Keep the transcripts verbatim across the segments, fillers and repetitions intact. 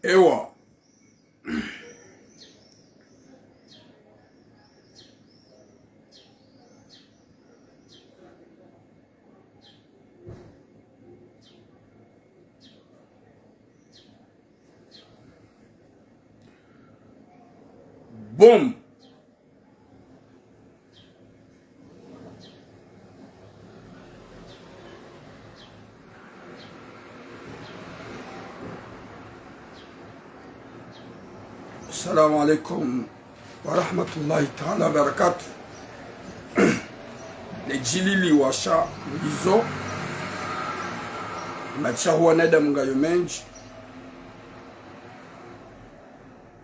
Ewa. Bom. Assalamu alaikum wa rahmatullahi ta'ala wa barakatuh. Ledjili liwasha ndizo. Matsha huwa nadamu ngayo mendji.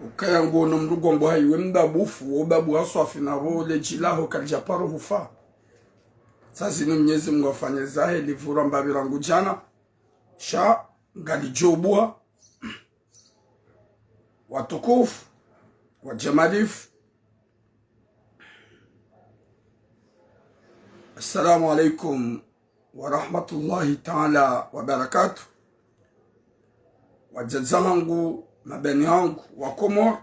Ukaya ngo no mndru gombo hayiwe mbabufu, wo babu haswafi na ro ledji laho kalidja paro hufa. Sa zinu Mnyezi Mungu hafanye zahe livurwa mbapvi rangu djana. Sha ngalidjo buha. Watukufu, wadjamalifu. Assalamu alaikum wa rahmatullahi ta'ala wa barakatuh. Wadzadze hangu, mabeni hangu, wa Komori.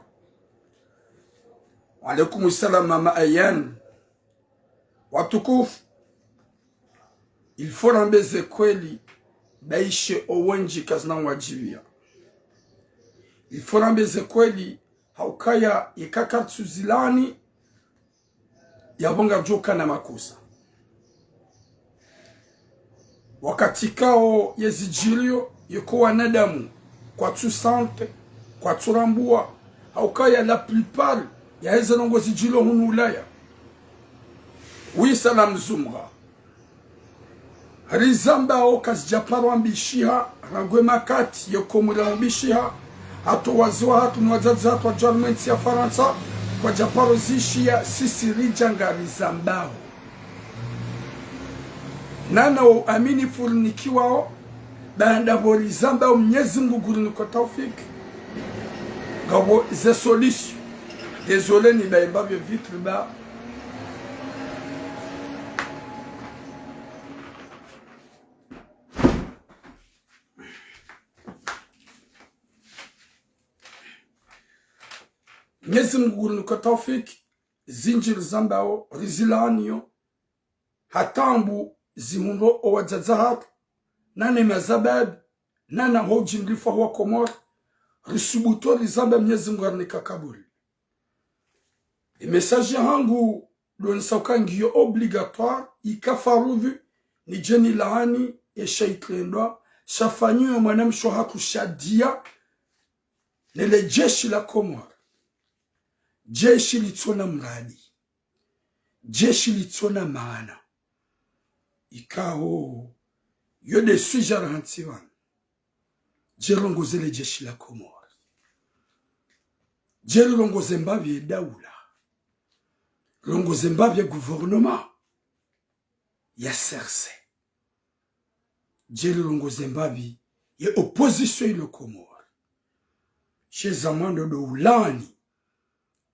Wa alaikum salam, mama Ayan. Watukufu, il faut rambe ze kweli, bayishe owendji kazina ngwadjibiya. Il faut rambe ze kweli, haukaya yeka kartsu zilani, yapvo ngadjoka na makosa. Wakati kao yezidjiliyo, yeko wanadamu, kwatsu sante, kwatsu rambua, haukaya la plupart yaheze ndrongo zidjiliyo hunu Ulaya. Wi salam Zumra. Rizambao kazidja paro ambishiha, rangu ye makati yeko mwila ambishiha, hata wazee wahatru no wadzadze hatru wadja harumwa entsi ya Farantsa, kwadja paro zishiya, sisi ridja ngarizambao. Nana wo uaminifu rinikiwao, baanda pvo rizambao Mnyezi Mungu ngurinikao taufiki. Ngapvo ze solution. Désolé, nibaye mbapvi vitre ba. Mnyezi Mungu ngurinikao taufiki, zindji rizambao, rizilaaniyo, hata mbu zihundro owadzadze hatru, nane mazababi, nana ho udjimlifu wa Komori, risubutu rizambe Mnyezi Mungu ngarinika kabuli. E message yahangu ndo nisa uka ngiyo obligatoire, ika faradhwi, nidje nilaani, esha itrendwa, shafanyiwa mwanamshe wahatru Shadia, ne le jeshi la Komori. Jeshi litsona muradi. Jeshi litsona maana. Ikao, yo nde sujet rahantsi pvanu. Dje rirongoze le jeshi la Komori. Dje rirongoze mbapvi ye daula. Rirongoze mbapvi ye gouvernement ya C R C. Dje rirongoze mbapvi ye opposition ilo Komori. She zamwando ndo ulaani,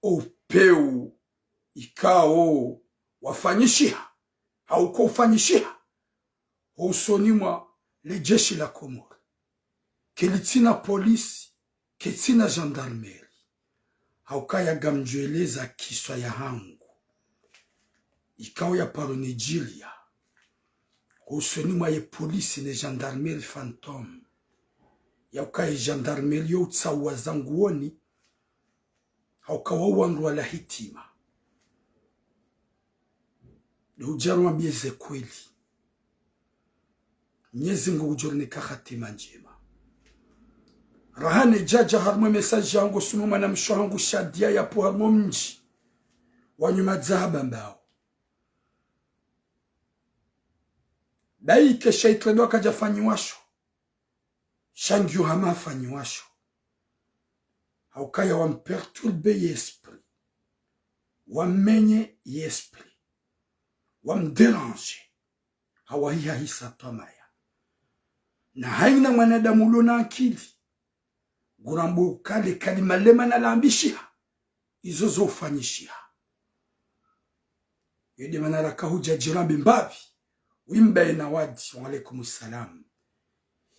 o upvewu ikao wafanyishiha, hauka ufanyishiha, ho usoni mwa le jeshi la Komori. Kelitsina polisi, ketsina gendarmerie. Haukaya ngamdjo eleza kiswa yahangu. Ikao ya paro nidjiliya. Ho usoni mwa ye polisi ne gendarmerie fantôme. Yaukaya ye gendarmerie yo utsaua za nguoni, hauka wao wandru wala hitima. Ndo udja rimwambiye ze kweli. Mnyezi Mungu ngudjo rinika hatima ndjema. Raha nedjadja harumwa e message yahangu, usoni mwa mwanamshe wahangu Shadia yapvo harumwa o mdji wa Nyumadzaha Bambao. Bayi ke sha itrendwa kadjafanyiwa sho. Sha ngiyo hama hafanyiwa sho. Haukaya wamperturbe ye esprit. Wammenye ye esprit. Wamdérange. Hawahiha hisa twamaya. Na hayina mwanadamu ulo na akili, ngurambo uka le kalima lema nalambishiha, izo zo ufanyishiha. Yo nde mana raka hudja djirambe mbapvi, wimba ena wadi, wa alaikum salam.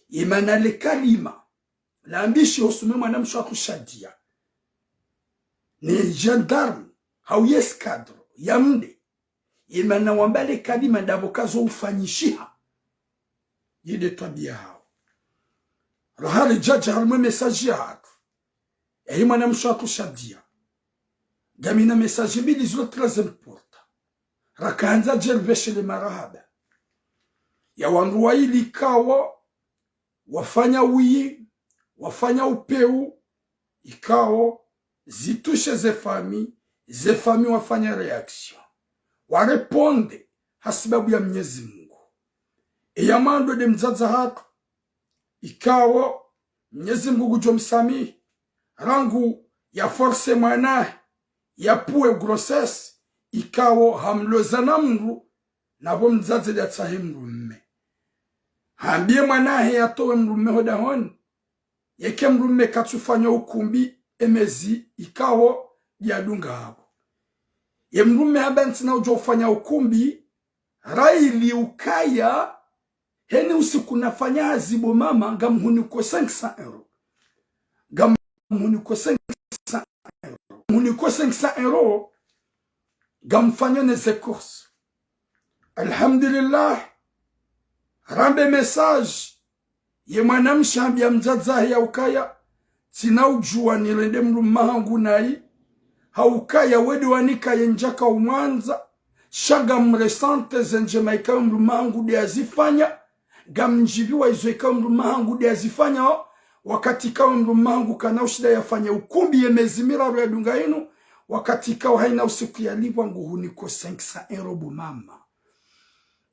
Ye mana le kalima, lambishi hosoni mwe mwanamshe wahatru Shadia, ne gendarme, hau ye escadron, ya mde, ye mana wamba le kalima ndapvo kazo ufanyishiha. Yinde twabia hawo. Rahali djadja harimwa ye message yahatru, yahe mwanamshe wahatru Shadia, ngamina message mbili zilo très important. Rakahandza dje ripveshe le marahaba ya wandru wayili ikao wafanya wiyi, wafanya upeu, ikao zitrushe ze famille, ze famille wafanya réaction, wa répondre ha sababu ya Mnyezi Mungu. Eya mwando nde mdzadze wahatru, ikao Mnyezi Mungu ngudjo msamihi, rangu ya forcer mwanahe, ya pue grossesse, ikao hamloza na mndru, na pvo mdzadze nde yatsahe mndru mme. Hambiye mwanahe yatowe mndru mme ho dahoni, yeke mndru mme katsufanya ukumbi, ye mezi ikao yadunga hapvo. Ye mndru mme hamba ntsina udjo ufanya ukumbi, rahili ukaya heni usiku nafanya hazi bo mama, ngamhuniko cinq cents euros. Ngamhuniko cinq cents euros. Ngamhuniko cinq cents euros, ngamfanyo ne ze courses. Alhamdulillah. Rambe message, ye mwanamshe hambia mdzadze wahe ya ukaya, ntsina udjuwa nirende mndru mme wahangu nayi, ha ukaya wende wanika ye ndjaka umwandza, sha ngamressentir ze ndjema ikao mndru mme wahangu nde yazifanya, ngamdjiviwa izo ikao mndru mme wahangu nde yazifanya, o, wakati ikao mndru mme wahangu kana ushinda yafanye ukumbi ye mezi miraru yadunga inu, wakati ikao hayina usiku yalipvwa nguhuniko cinq cents euros bo mama.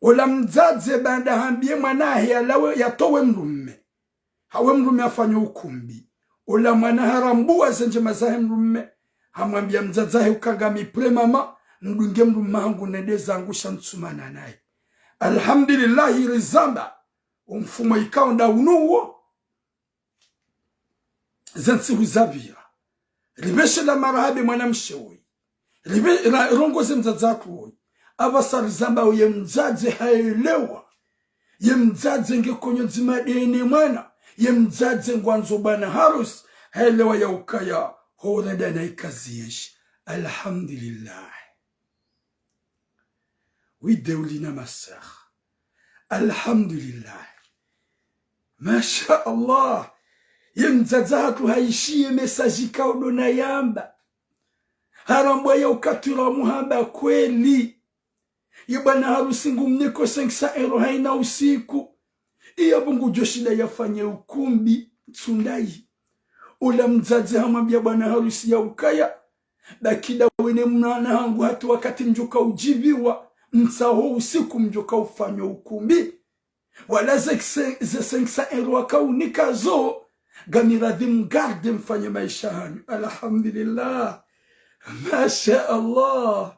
Ola mdzadze baanda hambiye mwanahe yalawe yatowe mndru mme, hawe mndru mme afanye ukumbi. Ola mwana harambuwa ze ndjema zahe mndru mme, hamwambia mdzadze wahe uka ngami prêt mama, mdunge mndru mme wahangu nende zangu sha ntsumana naye. Alhamdulillahi rizamba, o mfumo ikao nda unu uwo, ze ntsihu zapvira. Ripveshe le marahaba ye mwanamshe woyi. Ripve-, ra-, rongoze mdzadze wahatru woyi. Apvasa rizamba ye mdzadze haelewa. Ye mdzadze nge konyo ndzima ndeye ne mwana. Ye mdzadze ngwandzo bwana harusi. Haelewa ya ukaya ho urenda nayi kazi yenshi. Alhamdulillah. Oui, Deulina, ma sœur. Alhamdulillah. Masha Allah. Ye mdzadze wahatru hayishiya ye message ikao ndo nayamba. Harambwa ya uka turamu hamba kweli. Ye bwana harusi ngumniko cinq cents euros hayina usiku. Iya pvo ngudjo shinda yafanye ukumbi ntsu ndayi. Ola mdzadze hamwambia bwana harusi ya ukaya, baki ndawe ne mwana wahangu hata wakati mdjoka udjiviwa, ntsaho usiku mdjoka ufanya ukumbi. Wala ze, ze, ze cinq cents euros wakaunika zo, ngami radhi mgarde mfanye maesha hanyu. Alhamdulillah. Masha Allah.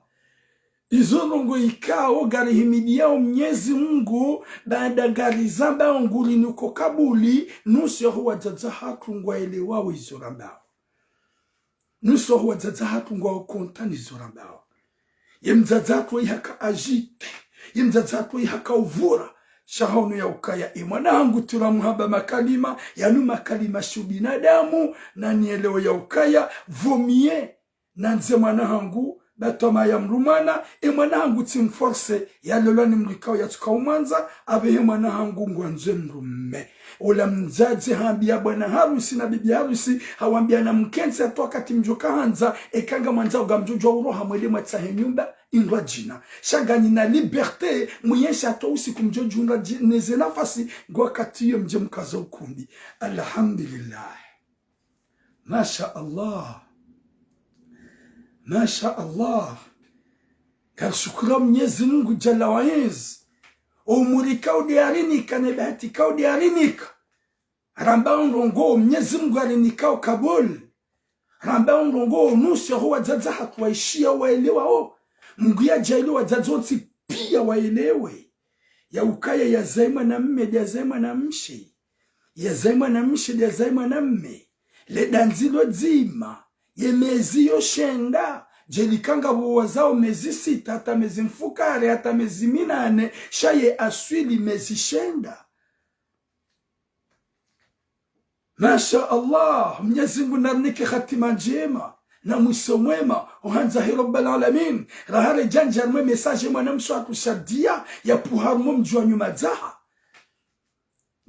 Izo ndrongoo ikao ngarihimidiyao Mnyezi Mungu, baanda ngarizambao nguriniko kabuli, nusu yaho wadzadze wahatru ngwaelewao izo rambao. Nusu yaho wadzadze wahatru ngwao content nizo rambao. Ye mdzadze wahatru yihaka agité. Ye mdzadze wahatru yihaka uvura. Sha haono ya ukaya, e mwana wahangu turamu hamba makalima, yanu makalima sha ubinadamu, na nielewe ya ukaya, vaut mieux nandze mwana wahangu, ba twamaya mndru mwana, e mwana wahangu tsimforcer, yalelwa ni mndru ikao yatsuka umwandza, apvehe mwana wahangu ngwandzo mndru mme. Ola mdzadze hambia bwana harusi na bibi harusi, hawambia namkentsi hata wakati mdjoka handza, eka ngamwandzao ngamdjodjuwa uroha mwende mwatsahe nyumba, indrwadjina. Sha nganyina liberté, muyenshi hata usiku mdjodjundra dji-, ne ze nafasi, ngo wakati iyo mdje mkaza ukumbi. Alhamdulillah. Masha Allah. Masha Allah. Ngarishukuru Mnyezi Mungu Jalla wa Azza. O umuri ikao nde yarinika, ne bahati ikao nde yarinika. Rambao ndrongoo, Mnyezi Mungu yarinikao kabuli. Rambao ndrongoo, nusu yaho wadzadze wahatru waishiyao waelewao. Mungu yadjaaliye wadzadze wontsi pia waelewe. Ya ukaya yazae mwanamme, nde yazae mwanamshe. Yazae mwanamshe, nde yazae mwanamme. Le dandzi lo dzima. Ye mezi yo shenda. Djeli kanga pvo wazao mezi sita, hata mezi mfukare, hata mezi minane. Sha ye aswili mezi shenda. Masha Allah, Mnyezi Mngu narinike hatima ndjema, na mwiso mwema, ohandza he Rabbal Alamin. Rahare djandja harimwa message mwanamshe wahatru Shadia, yapvo harimwa mdji wa Nyumadzaha.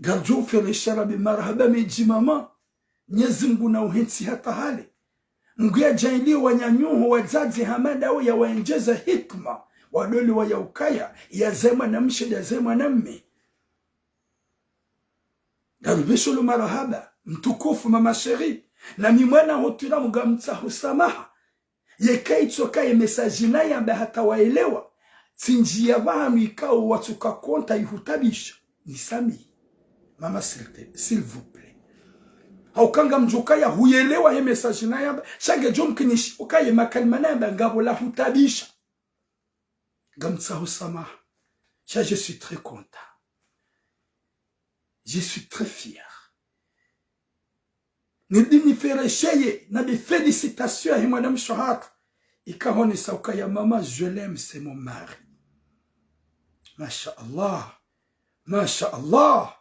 Ngaridjo uferesha rabi marahaba mendji mama. Mnyezi Mngu nauhentsi hata hale. Mngu yadjaanlie wananyaho wadzadze hama ndawo yawaendjeza hikima. Wadole wa yaukaya, yazae mwanamshe, yazae mwanamme. Ngaripvesho lo marahaba, mtukufu mama chérie. Na mi mwana hotwila mgamtsaho samaha. Yeka itsoka ye message nayamba hata waelewa. Tsindjiya pvahanu ikao watsuka konta ihutabisha. Nisamihi. Mama, s'il te, s'il vous plaît. Hauka ngamdjo ukaya huyelewa he message nayamba. Sha ngedjo mkinishi ukaya makalima nayamba ngapvo la hutabisha. Ngamtsaho samaha. Sha je suis très content. Je suis très fier. Nidi niferesheye na de félicitations yahe mwanamshe wahatru. Ikahonesa ukaya mama, je l'aime, c'est mon mari. Masha Allah. Masha Allah.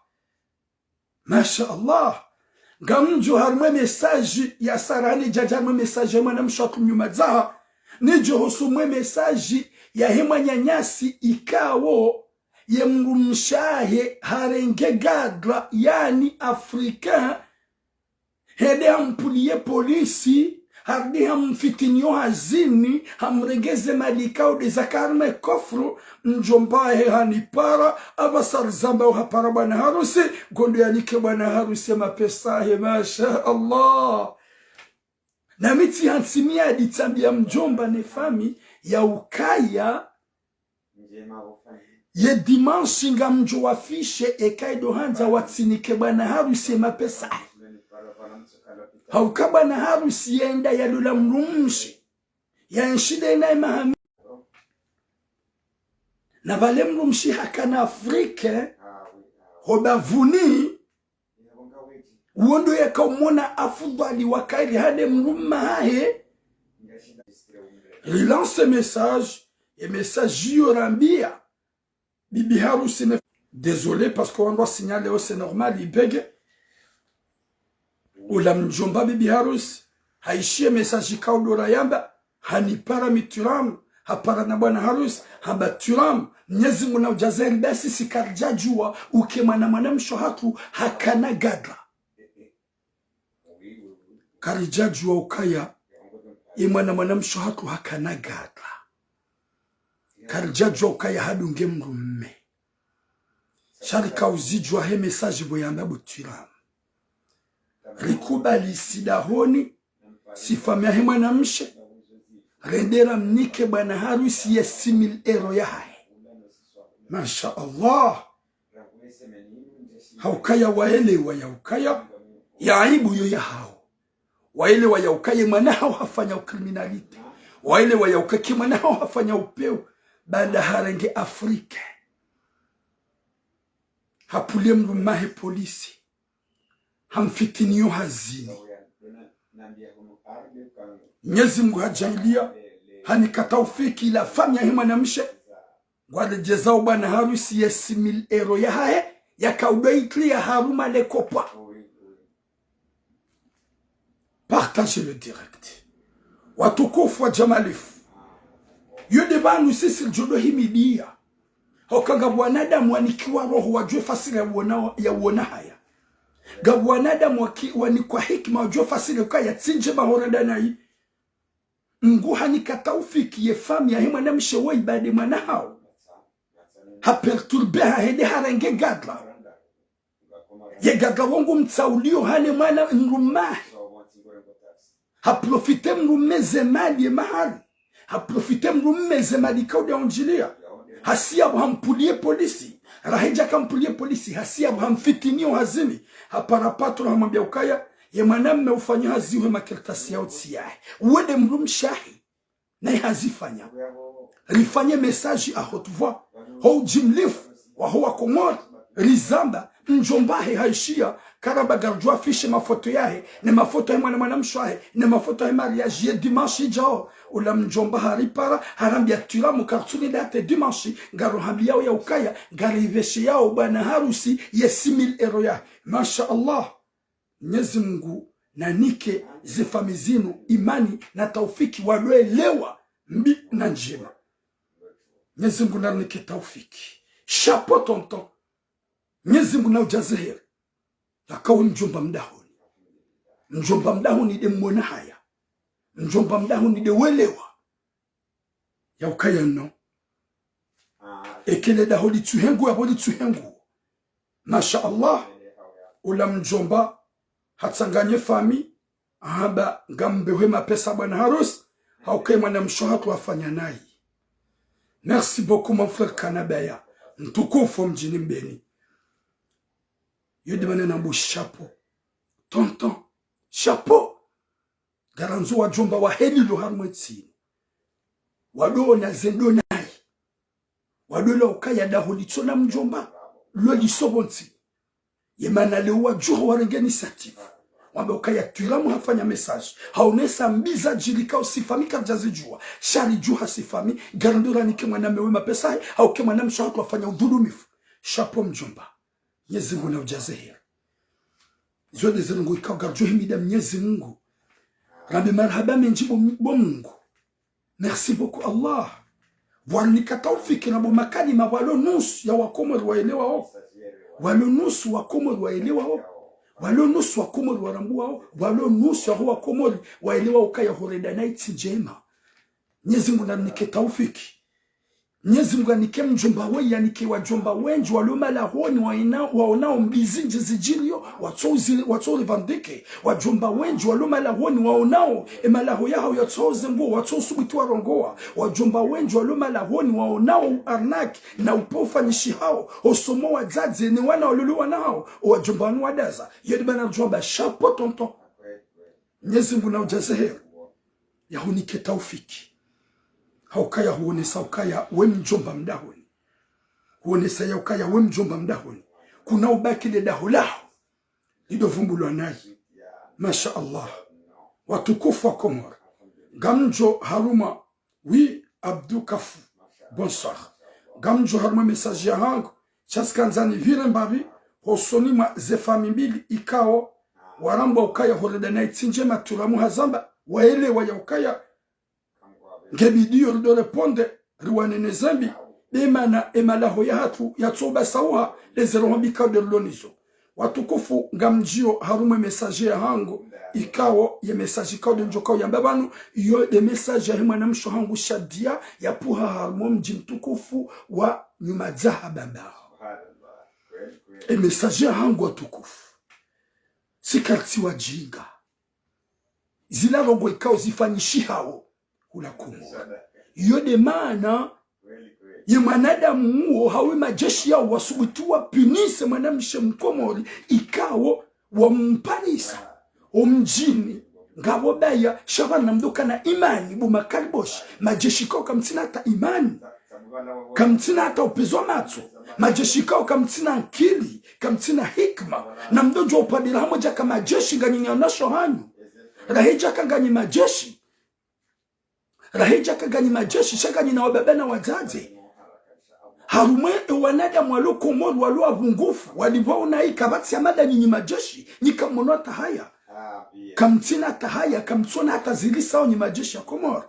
Masha Allah. Ngamdjo harimwa message ya Sarah, nidjadja harimwa message ya mwanamshe wahatru Nyumadzaha. Nidjo husomwe message yahe mwananyasi ikao ye mdrumshe wahahe harenge gadra, yani africain, hende hampvuliye polisi, harudi hamfitiniyo hazini, hamrengeze mali ikao de zaka harimwa kofru, mdjomba wahe hanipara, apvasa rizamba uhapara bwana harusi, ngondo yanike bwana harusi ye mapesa yahe, masha Allah. Na mi tsi hantsi mi yadi tsambiya mdjomba ne fami yaukaya ye dimanche ngamdjo wafishe eka ido handza watsinike bwana harusi ye mapesa. Hauka bwana harusi yenda yalola mdrumshe. Yaenshi de naye maha mi. Na pvale mdrumshe hakana Afrique, ho bavuni, uwo ndo yaka umona afudhali wakaili hade mdrumme wahahe. Relance message, ye message iyo rambiya bibi harusi ne, désolé, parce que wandru wa signal leo c'est normal, ibege. Ula mdjomba bibi harusi, haishiye message ikao do rayamba, hanipara mi Thuram, hapara na bwana harusi, hamba Thuram, Mnyezi Mngu naudjaze heri basi si karidjadjuwa uke mwana mwanamshe wahatru hakana gadra. Karidjadjuwa ukaya, ye mwana mwanamshe wahatru hakana gadra. Karidjadjuwa ukaya hadunge mdrumme. Sha rika uzidjuwa he message pvo yamba bo Thuram. Rikubali si dahoni, si fami yahe mwanamshe, rende ramnike bwana harusi ye six mille euros yahahe. Masha Allah. Haukaya waelewa yaukaya, ye aibu yo yahawo. Waelewa yaukaya ye mwana hawo hafanya ucriminalité. Waelewa yaukaya ye mwana hawo hafanya upvewu. Baanda harenge Afrique. Hapvuliye mdrumme wahe polisi. Hamfitiniyo hazini. Mnyezi Mngu hadjaanliya, hanika taufiki la fami yahe mwanamshe. Ngwaredjezao bwana harusi ye six mille euros yahahe, yaka udo ikliya harumwa le kopwa. Partagez le direct. Watukufu wa Jamalifu. Yo de pvanu sisi ridjo do himidiya. Hauka ngapvo wanadamu wanikiwa roho wadjuwe fasiri ya uona, ya uona haya. Ngapvo wanadamu waki, wanikwa hikima wadjuwe fasiri ukaya tsi ndjema ho randa nayi. Mngu hanika taufiki ye fami yahe mwanamshe woyi baanda ye mwana hawo. Haperturbe hahende harenge gadra. Ye gadra wo ngumtsauliyo hane mwana mdrumme wahe. Haprofite mdrumme ze mali ye mahari. Haprofite mdrumme ze mali ikao de yaundjiliya. Hasiya pvo hampvuliye polisi. Rahedja kampvuliye polisi. Hasiya pvo hamfitiniyo hazini. Hapara patro hamwambiya ukaya, ye mwanamme ufanya hazi iho ye makartasi yawo tsi yahe. Uwo de mdrumshe wahe. Naye hazifanya. Rifanye message à haute voix. Ho ujimlifu waho wa Komori. Rizamba, mdjomba wahe haishiya, karamba ngaridjo afishe mafoto yahe, ne mafoto yahe mwana mwanamshe wahe, ne mafoto yahe mariage ye dimanche idjao. Ula mdjomba haripara, harambiya Thuram karitsuni date dimanche, ngarohambiyawo yaukaya, ngaripvesheyao bwana harusi ye six mille euros yahe. Masha Allah. Mnyezi Mungu nanike ze fami zinu imani na taufiki, walo elewa mbi na ndjema. Mnyezi Mungu nanike taufiki. Chapeau tonton. Mnyezi Mungu naudjaze heri. Yaka we mdjomba mdahoni. Mdjomba mdahoni nde mwona haya. Mdjomba mdahoni nde welewa. Ya ukaya no. Eka le daho litsuhe nguo, yapvo litsuhe nguo. Masha Allah. Ola mdjomba hatsanganye fami, hamba ngambehe mapesa bwana harusi, ha ukaya mwanamshe hatru hafanya nayi. Merci beaucoup mon frère Kanabaya. Mtukufu mdjini Mbeni. Yo nde mana nambo chapeau. Tonton. Chapeau. Ngarandzo wadjomba wa heli lo harumwa entsi inu. Walo ona ze ndo nayi. Walo elewa ukaya daho litsona mdjomba, lo liso pvo ntsi. Ye mana leo wadjuha warenge initiative. Wamba ukaya Twiramu hafanya message. Haonesa mbi zadjiri ikao si fami karidjazidjuwa. Sha ridjuha si fami, ngarandzo ranike mwanamme we mapesa yahe, ha ukaya mwanamshe hatru hafanya udhulumifu. Chapeau mdjomba. Mnyezi Mungu naudjaze heri. Izo nde ze ndrongoo ikao ngaridjo himidia Mnyezi Mungu. Rambe marahaba mendji bo, bo Mungu. Merci beaucoup Allah. Pvwarinika taufiki na bo makalima pvwalo nusu ya wakomori waelewao. Pvwalo nusu wakomori waelewao. Pvwalo nusu wakomori warambuwao. Pvwalo nusu ya ho wakomori waelewao ukaya ho renda nayi tsi ndjema. Mnyezi Mungu nanike taufiki. Mnyezi Mungu anike mdjomba we, yanike wadjomba wendji walo malahoni waina, waonao mbi zindji zidjiriyo, watso uzi, watso revendiquer. Wadjomba wendji walo malahoni waonao, e malaho yahawo yatso uze nguo, watso usubuti warongowa. Wadjomba wendji walo malahoni waonao u arnaque, na upvo ufanyishihao, osomo wadzadze, ne wana walolo wana hawo, o wadjomba wanu wadaza. Yo nde mana ridjo wamba chapeau tonton. Mnyezi Mungu naudjaze heri. Yahunike taufiki. Ha ukaya huonesa ukaya we mdjomba mdahoni. Huonesa ya ukaya we mdjomba mdahoni. Kuna ubaki le daho laho. Lido vumbulwa nayi. Masha Allah. Watukufu wa Komori. Ngamdjo harumwa Oui, Abdou Kafou, bonsoir. Ngamdjo harumwa message yahangu, sha tsi kandza nipvire mbapvi, hosoni mwa ze fami mbili ikao, warambwa ukaya ho renda nayi tsi ndjema Twiramu hazamba, waelewa ya ukaya, nge bidi yo rido répondre, riwanene ze mbi, nde mana e malaho yahatru yatso ubasauha, nde ze roho mbi ikao nde rilo nazo. Watukufu, ngamdjio harumwa e message yahangu, ikao, ye message ikao nde ndjo kao yamba pvanu, iyo nde message yahe mwanamshe wahangu Shadia, yapvuha harumwa o mdji mtukufu wa Nyumadzaha Bambao. E message yahangu watukufu. Tsi kari tsi wadjinga. Zila ndrongoo ikao zifanyishihao hula Komori. Iyo nde mana ye mwanadamu uwo hawu e madjeshi yawo wasubutu wapunise mwanamshe mkomori ikao wamparisa o mdjini ngapvo baya sha pvanu na mdru kana imani bo makaliboshi madjeshi ikao kamtsina hata imani. Kamtsina hata upvizwa matso. Madjeshi ikao kamtsina ankili, kamtsina hikima. Na mdru djuwa upadira hamodja ka madjeshi nganyi nyi wanasho hanyu. Rahidja ka nganyi madjeshi. Rahidja ka nganyi madjeshi, sha nganyi na wababa na wadzadze. Harumwa e wanadamu walo Komori, walo wapvungufu, walipvwa unayi kapvatsi ya mada nyi nyi madjeshi, nyi kamono hata haya. Kamtsina hata haya, kamtsona hata zilisao nyi madjeshi ya Komori.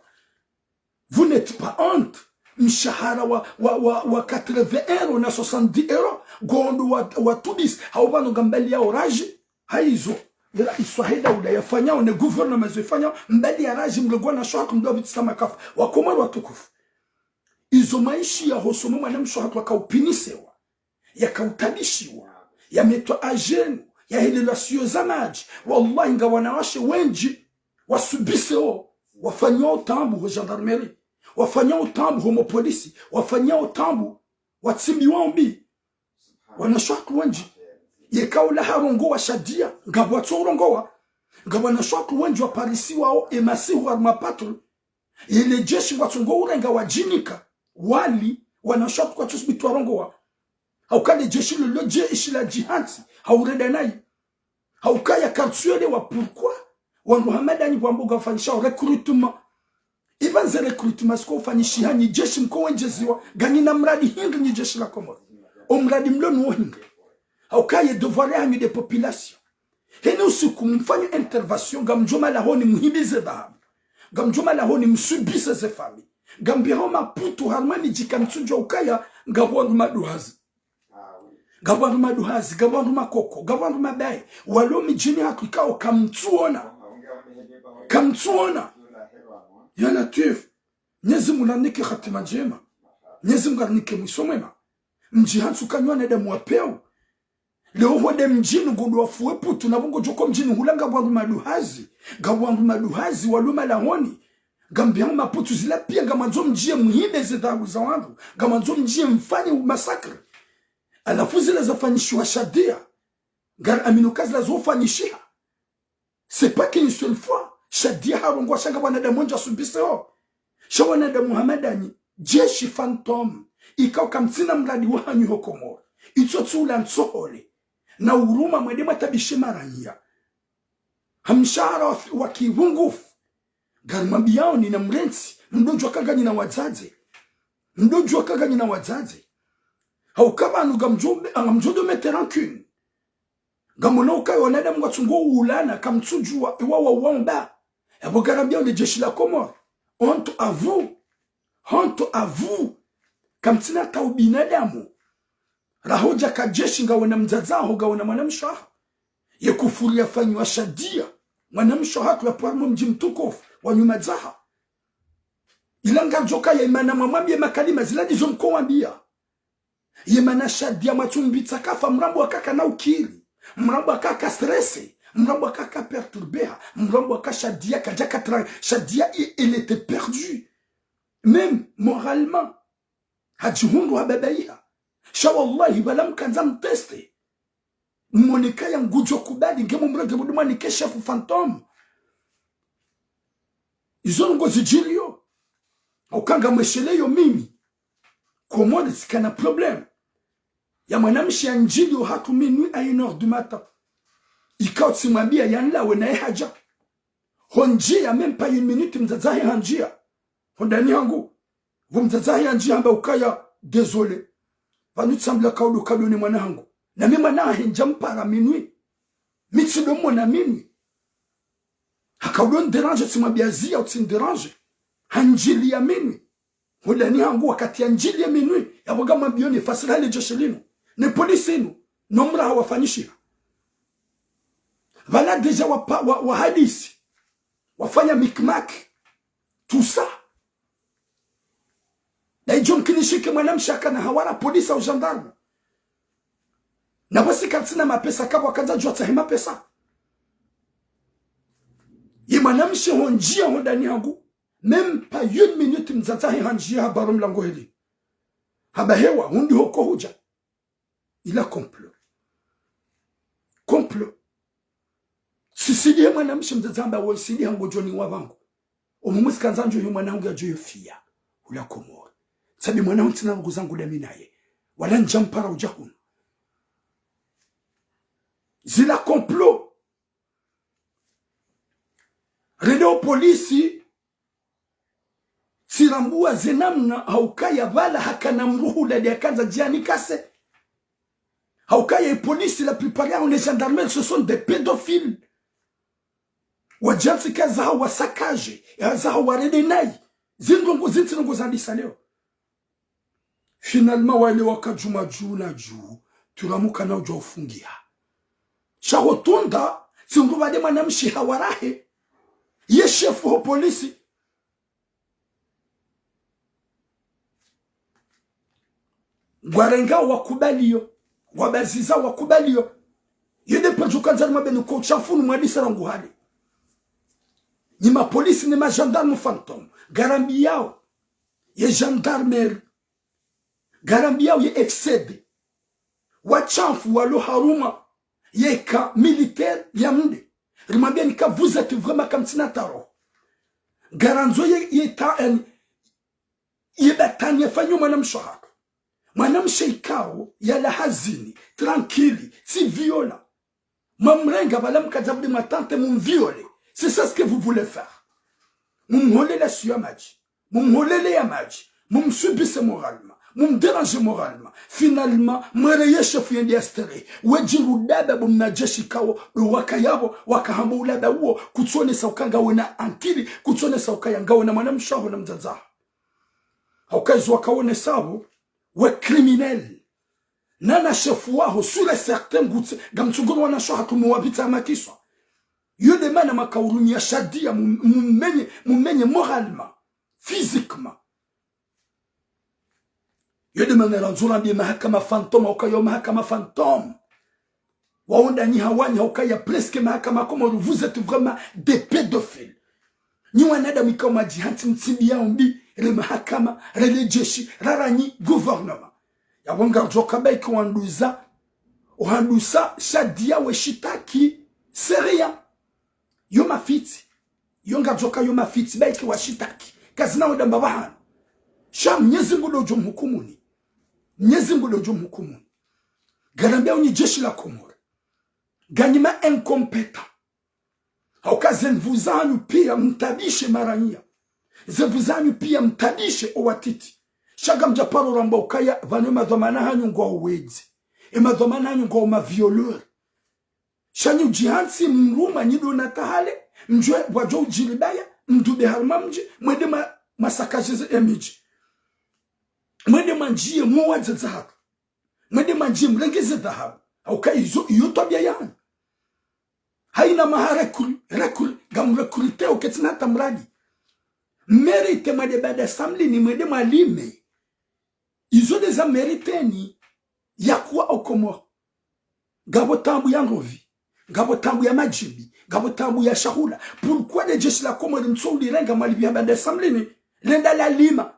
Vous n'êtes pas honte. Mshahara wa, wa, wa, wa quatre-vingts euros na soixante-dix euros. Ngondo wa, wa tubis. Hau pvanu ngambali yao raji. Haizo. Ye raisi wahe daula yafanyao ne gouvernement zo ifanyao. Mbali ya raji mlogwa na sho hatru mdru apvitsisa makafu. Wakomori watukufu. Izo maisha ya hosoni mwa mwanamshe hatru akaupinisewa. Yakautabishiwa, yametwa à genoux, yahelelwa siyo za madji. Wallahi, nga wanawashe wendji, wasubiseo, wafanyao taabu ho gendarmerie, wafanyao taabu ho mapolisi, wafanyao taabu, watsimbiwao mbi. Wanawashe wendji, yeka ula harongowa Shadia, ngapvo watso urongowa, nga wanawashe wendji waparisiwao, emasihu harumwa patrouille, yele jeshi watsongo urenga wadjinika, wali, wanawashe kwatsu subutu warongowa. Hauka le jeshi lolo jeshi la djihadi, haurenda nayi. Hauka ya kartsu yelewa pourquoi, wandru hama ndanyi wambo ngwafanyishao recrutement. Ipvanu ze recrutement ziko ufanyishiha nyi jeshi mko wendjeziwa, nganyi na mradi hindri nyi jeshi la Komori. O mradi mlo nuwo hindri. Hauka ye devoir yahanyu nde population. Heni usiku mfanye intervention, ngamdjo malahoni mhibize dhahabu. Ngamdjo malahoni msubise ze famille. Ngambiao Maputo harumwa midji kamtsudjua ukaya ngapvo wandru maduhazi. Ngapvo wandru maduhazi, ngapvo wandru makoko, ngapvo wandru mabaye. Walo midjini hatru ikao kamtsuona. Kamtsuona. Ya Latwif. Mnyezi Mungu narinike hatima ndjema. Mnyezi Mungu narinike mwiso mwema. Mdji hantsu kanywa na damu wa pewu. Leo hwende mdjini ngudjo wafuwe putu, na pvo ngodjo ko mdjini hula ngapvo wandru maduhazi, ngapvo wandru maduhazi walo malahoni. Ngambiao Maputo zila pia ngamwandzo mdjiye mhibe ze dhahabu za wandru, ngamwandzo mdjiye mfanye massacre. Halafu zila zafanyishiwa Shadia, ngari amini uka zila zofanyishiha. C'est pas qu'une seule fois. Shadia harongoa sha ngapvo wanadamu wendji wasubiseo. Sha wanadamu hama ndanyi, jeshi fantôme, ikao kamtsina mradi wahanyu ho Komori. Itso tsi ula ntsohole. Na huruma mwende mwatabishe maraiya. Ha mshahara wa, wa kivungufu. Ngarimwambiao nyi na mrentsi, mdodjua uka nganyi na wadzadze. Mdodjua uka nganyi na wadzadze. Hauka pvanu ngamdjo, ngamdjo do mettre rancune. Ngamwono ukaya wanadamu ngwatsungo ulana, kamtsudjua, iwa wa wamba. Yapvo ngarambiao le jeshi la Komori. Honte à vous. Honte à vous. Kamtsina hata ubinadamu. Raha udja ka jeshi ngawona mdzadze waho, ngawona mwanamshe waho. Ye kufuru yafanyiwa Shadia. Mwanamshe wahatru yapvo harumwa mdji mtukufu wa Nyumadzaha. Ila ngardjo kaya imana mwamwambiye makalima zila ndizo mko wambiya. Ye mana Shadia mwatsumbitsa kafa, mrambo wa kaka na ukiri. Mrambo wa kaka stressé. Mrambo wa kaka perturbé. Mrambo wa kaka Shadia kadjaka tra-, Shadia i-, il était perdu. Même moralement. Hadjihundru hababaiha. Sha wallahi, pvala mkandza mteste. Mwone kaya ngudjo kubali, nge mumrenge mdru mwanike chef fantôme. Izo ndrongoo zidjiriyo. Hauka ngamwesheleyo mimi. Komori tsikana problème. Ya mwanamshe yandjiliyo hatru minuit à une heure du matin. Ikao tsimwambiya yanlawe naye hadja. Hondjiya même pas une minute mdzadze wahe handjiya. Hondani hangu. Pvo mdzadze wahe yandjiya hamba ukaya, désolé. Pvanu tsambula kaudo kado ne mwana hangu. Na mi mwana wahe ndjampara minuit. Mi tsido mwona minuit. Hakaudo ndéranger tsimwambiya ziya utsi ndéranger. Handjiliya minuit. Hondani hangu wakati yandjiliya minuit. Yapvo ngamwambiyo ne fasiri hale jeshi linu. Ne polisi inu. No mraha wafanyishiha. Pvala déjà wapa-, wa, wahadisi. Wafanya micmac. Tout ça. Na idjo mkinishike mwanamshe akana hawara polisi au gendarme. Na pvo si katsina mapesa kapvo akandza djua tsahe mapesa. Ye mwanamshe hondjiya hondani hangu. Même pas une minute mdzadze wahe handjiya haparo mlango heli. Hamba hewa, hundri hoko hudja. Il a complot. Complot. Tsisidi he mwanamshe mdzadze hamba wo sidi hangu djoni wa pvangu. Omumu tsikandza ndjo he mwana hangu yadjo yofiya. Hula Komori. Sabi mwana hangu tsina nguza nguda mi naye. Wala ndjampara udja hunu. Zila complot. Rende o polisi, tsirambuwa ze namna haukaya pvala hakana mdru hula de akandza djani kase. Haukaya e polisi, la plupart yaho ne gendarmerie, ce sont des pédophiles. Wadjantsi ka zaho wa saccager, ya zaho warende nayi. Zindrongoo, zintsi ndrongoo zandisa leo. Finalement, wale waka djuma dju na dju, turamuka na udjua ufungiha. Sha ho tunda, tsi ngu pvade mwanamshe hawara he. Ye chef ho polisi. Ngwarenga wakubaliyo. Ngwabaziza wakubaliyo. Yende pvadjo kandza ni mabenu ko tshafunu mwadisa rangu hale. Ni mapolisi ni magendarme fantôme. Ngarambiyao. Ye gendarmerie. Ngarambiyao ye F C D. Watshafu walo harumwa ye camp militaire ya Mde. Rimwambiyani ka vous êtes vraiment kamtsina taro. Ngarandzo ye, ye ta-, en, ye batani yafanyo mwanamshe hatru. Mwanamshe ikao, yala hazini, tranquille, tsi violent. Mwamrenga pvala mkadza pvuli mwa tente mumviole. C'est ça ce que vous voulez faire. Mumholele su ya madji. Mumholele ya madji. Mumsubise moralement. Mumdéranger moralement. Finalement, mwereye shefu yende yastehi. Wedjingu daba bo mnajeshi kawo, ndo wakaya pvo, wakahamba ulaba uwo, kutsonesa uka ngawena ankili, kutsonesa ukaya ngawena mwanamshe waho na mdzadze waho. Hauka izo wakaonesa pvo, we criminel. Nana shefu waho, sûr et certain, ngutse, ngamtsungulwa na sho hatru muwapvitsa makiswa. Yo nde mana makaurumia shadia, mu-, mumenye, mumenye moralement, physiquement. Yo nde mana randzo rambiye mahakama fantôme, hauka yo mahakama fantôme. Waonda nyi hawanya, hauka ya presque mahakama Komoro, vous êtes vraiment des pédophiles. Nyi wanadamu ikao mwadjihantsi mtsimbi ya ombi, re mahakama, re le jeshi, rara nyi gouvernement. Yapvo ngaridjo ka baike wanduza, ohandusa shadia we shitaki, c'est rien. Yo mafitsi. Yo ngaridjo ka yo mafitsi, baike washitaki. Kazina wenda mbapvi hanu. Sha Mnyezi Mngu ndo udjo mhukumuni. Mnyezi Mngu ndo udjo mhukumuni. Ngarambiao nyi jeshi la Komoro. Nganyi ma incompétents. Hauka ze nvu zanyu pia mtabishe maranya. Ze nvu zanyu pia mtabishe owatiti. Sha ngamdja paro ramba ukaya pvanu emadhwamana hanyu ngwao wedzi. Emadhwamana hanyu ngwao ma violeurs. Sha nyi udjihantsi mruma nyi ndo na tahale, mdjuwe wadjo udjiribaya, mdube harumwa mdji, mwende mwa, mwa saccager ze emidji. Mwende mwandjiye muwadze dhahabu. Mwende mwandjiye mrenge ze dhahabu. Hauka izo, iyo twabia yanyu. Haina maha recru-, recru-, ngam recruter o ketsina hata mradi. Mérite mwende Banda Samlini, mwende mwalime. Izo nde za mérite ni ya kuwa o Komoro. Ngapvo taabu ya ndrovi, ngapvo taabu ya madjimbi, ngapvo taabu ya shahula. Pourquoi nde jeshi la Komoro mtso ulirenga mwalipviha Banda Samlini, lende lalima.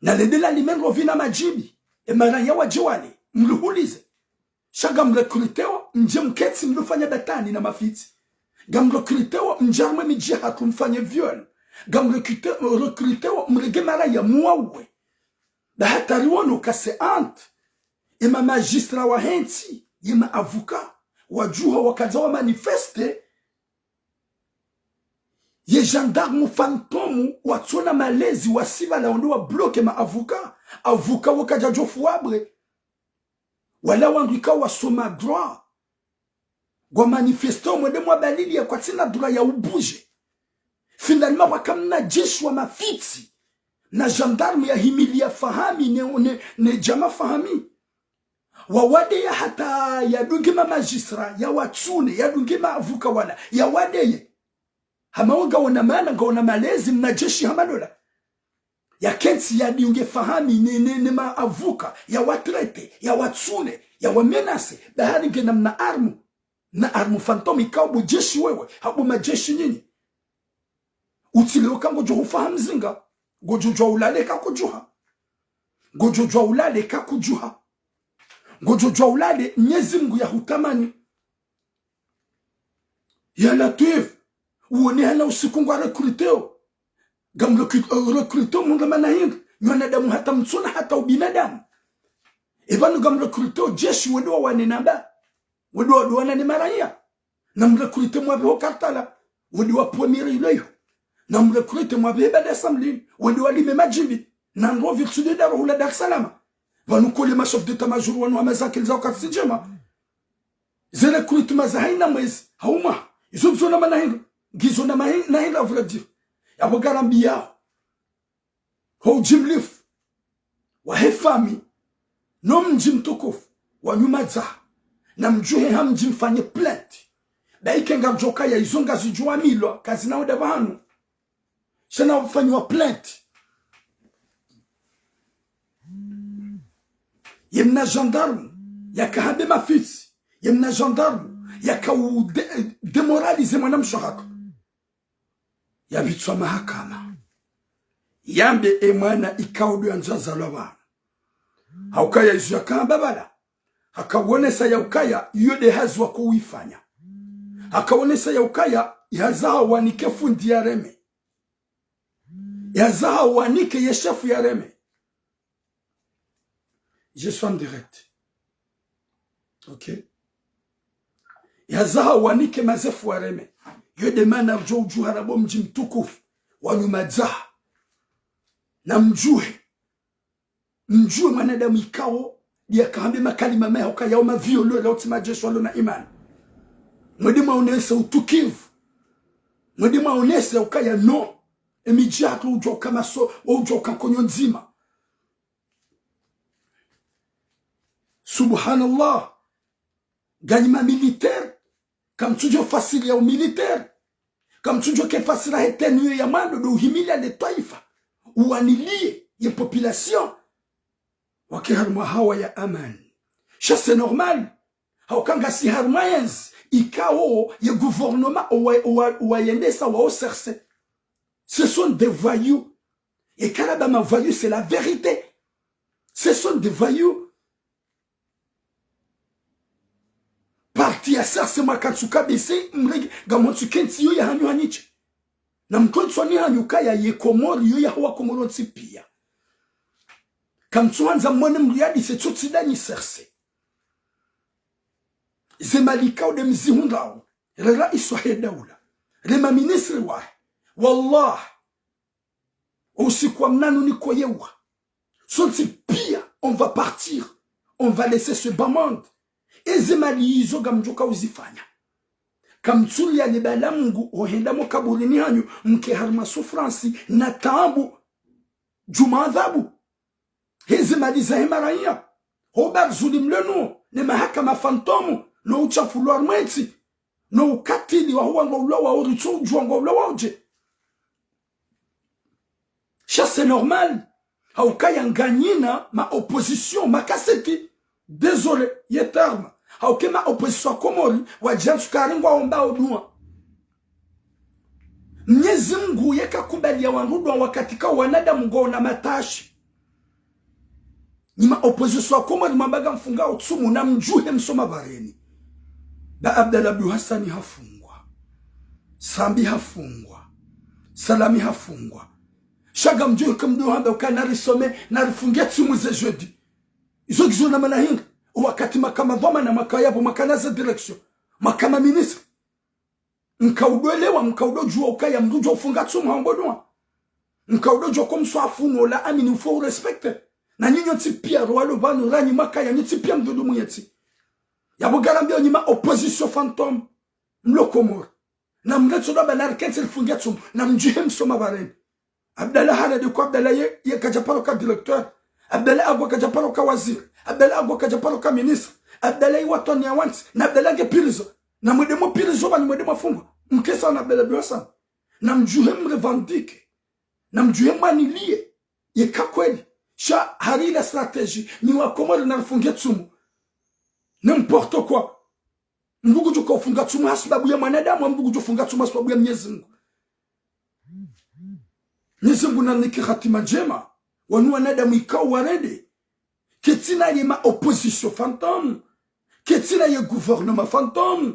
Na lende lalime ndrovi na madjimbi, emaranya wadje wale, mlihulize. Sha ngam recruter wo, mdje mketsi mlifanya batwali na mafitsi. Ngam recruter wo, mdje harumwa emidji yahatru mfanye viol. Ngam recruter, recruter wo, mrenge maranya muwawe. Nda hata riwono ka c'est honte. Ema magistrats wahentsi, yema avocats, wadjuha wakadja wa manifester. Ye gendarme fantôme watsona malezi wasi pvala wende wa bloquer ma avocats. Avocats wakadja djofu wabwe. Wala wandru ikao wasoma droit. Ngwa manifester mwende mwabaliliya kwatsina droit ya ubouger. Finalement waka mnajeshi wa mafitsi. Na gendarme yahimiliya Fahami ne, ne, ne djama Fahami. Wawadeya hata yadunge ma magistrats, yawatsune, yadunge ma avocats wala, yawadeye. Hama wo ngawona mana, ngawona malezi, mnajeshi hama lola. Yakentsi yadunge Fahami ne, ne, ne ma avocats, yawatraiter, yawatsune, yawamenacer, bahari ngena mna arme. Na arme fantôme ikao bo jeshi wewe, hau bo majeshi nyinyi. Utsi leo ka ngodjo hufa ha mzinga, ngodjo djuwa ulale ka kudjuha. Ngodjo djuwa ulale ka kudjuha. Ngodjo djuwa ulale Mnyezi Mngu yahutamani. Ya Latwif, uone hana usiku ngwa recruter wo. Ngam recru-, eh, recruter wo mndru mana hindri, nyi wanadamu hata mtsona hata ubinadamu. Epvanu ngam recruter wo jeshi wende wawane namba. Wende waduwana ne maranya. Nam recruter mwapve ho Kartala, wende wapve miri ilo iho. Nam recruter mwapve he Banda Samlini, wende walime madjimbi. Na ndrovi tsu nde ndaro hula Dar es Salaam. Pvanu kole ma chefs d'état-major wanu hama zakili za wakati ndjema. Ze recrutement za haina mwezi, hau mwaha. Izo ngizo na mana hindri, ngizo na mahi-, na hindri à vrai dire. Yapvo ngarambiyawo. Ho udji mlifu wahe Fahami, no mdji mtukufu wa Nyumadzaha, na mdjuhe ha mdji mfanye plainte. Baike ngamdjo kaya izo ngazidjuwa milwa, kazina wenda pvanu. Sha na wafanyiwa plainte. Ye mna gendarme, yaka hambe mafitsi. Ye mna gendarme, yaka u dé-, démoraliser mwana mshe wahatru. Yapvitswa mahakama. Yambe e mwana ikao ndo yandzwa zalwa pvanu. Haukaya izo yakahamba pvala. Hakaonesa yaukaya iyo nde hazi wako uifanya. Hakaonesa yaukaya ihazaha wanike fundi yareme. Ihazaha wanike ye shefu yareme. Je suis en direct. Ok. Ihazaha wanike mazefu wareme. Iyo nde mana ridjo udjuha rabo mdji mtukufu wa Nyumadzaha. Na mdjuhe. Mdjuwe mwanadamu ikao, ndiye akahambe makalima maya ukaya wo ma violeurs, wo tsi madjeshi walo na imani. Mwende mwaonese utukivu. Mwende mwaonese ukaya no. Emidji yatru udjuwa uka maso, udjuwa uka nkonyo ndzima. Subhanallah. Nganyi ma militaires, kamtsudjuwa fasiri ya u militaire. Kamtsudjuwa ke fasiri he tenue ya mwando ndo uhimilia le twaifa. Uwaniliye ye population. Wake harumwa hawa ya amani. Sha c'est normal. Hauka ngasi harumwa yentsi ikao ye gouvernement owa, owa, owayendesa wa oserse. Ce sont des voyous. Ye karaba ma voyous, c'est la vérité. Ce sont des voyous. Parti ya serse mwakantsu kabisa, mrege, ngamwantsu kentsi yo ya hanyu hanyiche. Na mkontsu ni hanyu kaya ye Komori yo ya hawa Komori wontsi pia. Kamtsu handza mwone mriadi se tsotsi danyi serse. Ze mali ikao nde mzihundrao, le raisi wahe daula, le ma ministres wahe. Wallah, usiku wa mnanu nikoyewa. Sontsi pia, on va partir. On va laisser ce bas monde. Eze mali izo ngamdjoka uzifanya. Kamtsuliya ni bala Mungu, ohenda mo kaburini hanyu, mke harumwa souffrance, na taabu, djuu mwa adhabu. Heze mali zahe maraiya. Ho barzuli mlenu, ne mahakama fantôme, no uchafu lwa mwetsi, no ukatili wa huwa ngo ulawa, uritso udjuwa ngo ulawa udje. Sha c'est normal. Haukaya nganyina ma opposition, makaseti. Désolé, ye terme. Hauke ma opposition Komori, wadjantsu kari ngwaomba o dua. Mnyezi Mungu yeka kubaliya wandru dua wakati ka wanadamu ngwaona matashi. Nyi ma opposition Komori mwamba ngamfungao tsumu namdjuhe msoma bareni. Ba Abdallah Abdou Hassani hafungwa. Sambi hafungwa. Salami hafungwa. Sha ngamdjuhe kamdjo hamba uka narisome, narifunge tsumu ze jeudi. Izo ngizo na mana hindri. Wakati mwaka madhwamana, mwaka yapvo, mwaka na ze direction, mwaka ma ministre. Mkaudwelewa, mkaudodjuwa ukaya mndru udjo ufunga tsumu haomba dua. Mkaudodjuwa ko mswafu no la amini ufo urespecte. Na nyinyi nyontsi pia rwalo pvanu ranyi makaya nyontsi pia mdhulumu yetsi. Yapvo ngarambiao nyi ma opposition fantôme. Mlo Komori. Namretso daba narikentsi rifunge tsumu. Namdjuhe msoma bareni. Abdallah haredi ko Abdallah ye, ye kadja paro ka directeur. Abdallah agwa kadja paro ka waziri. Abdallah agwa kadja paro ka ministre. Abdallah iwatoni ya wantsi. Na Abdallah nge prison. Namwende mo prison pvanu mwende mwafungwa. Mkesa na Abdallah Abdou Hassani. Namdjuhe mrevendique. Namdjuhe mwaniliye. Yeka kweli. Sha hari la stratégie. Nyi wa Komori narifunge tsumu. N'importe quoi. Mndru ngudjo ufunga tsumu hasibabu ya mwanadamu, mndru ngudjo ufunga tsumu hasibabu ya Mnyezi Mungu. Mnyezi Mungu narinike hatima ndjema. Wanu wanadamu ikao warende. Ketsina ye ma opposition fantôme. Ketsina ye gouvernement fantôme.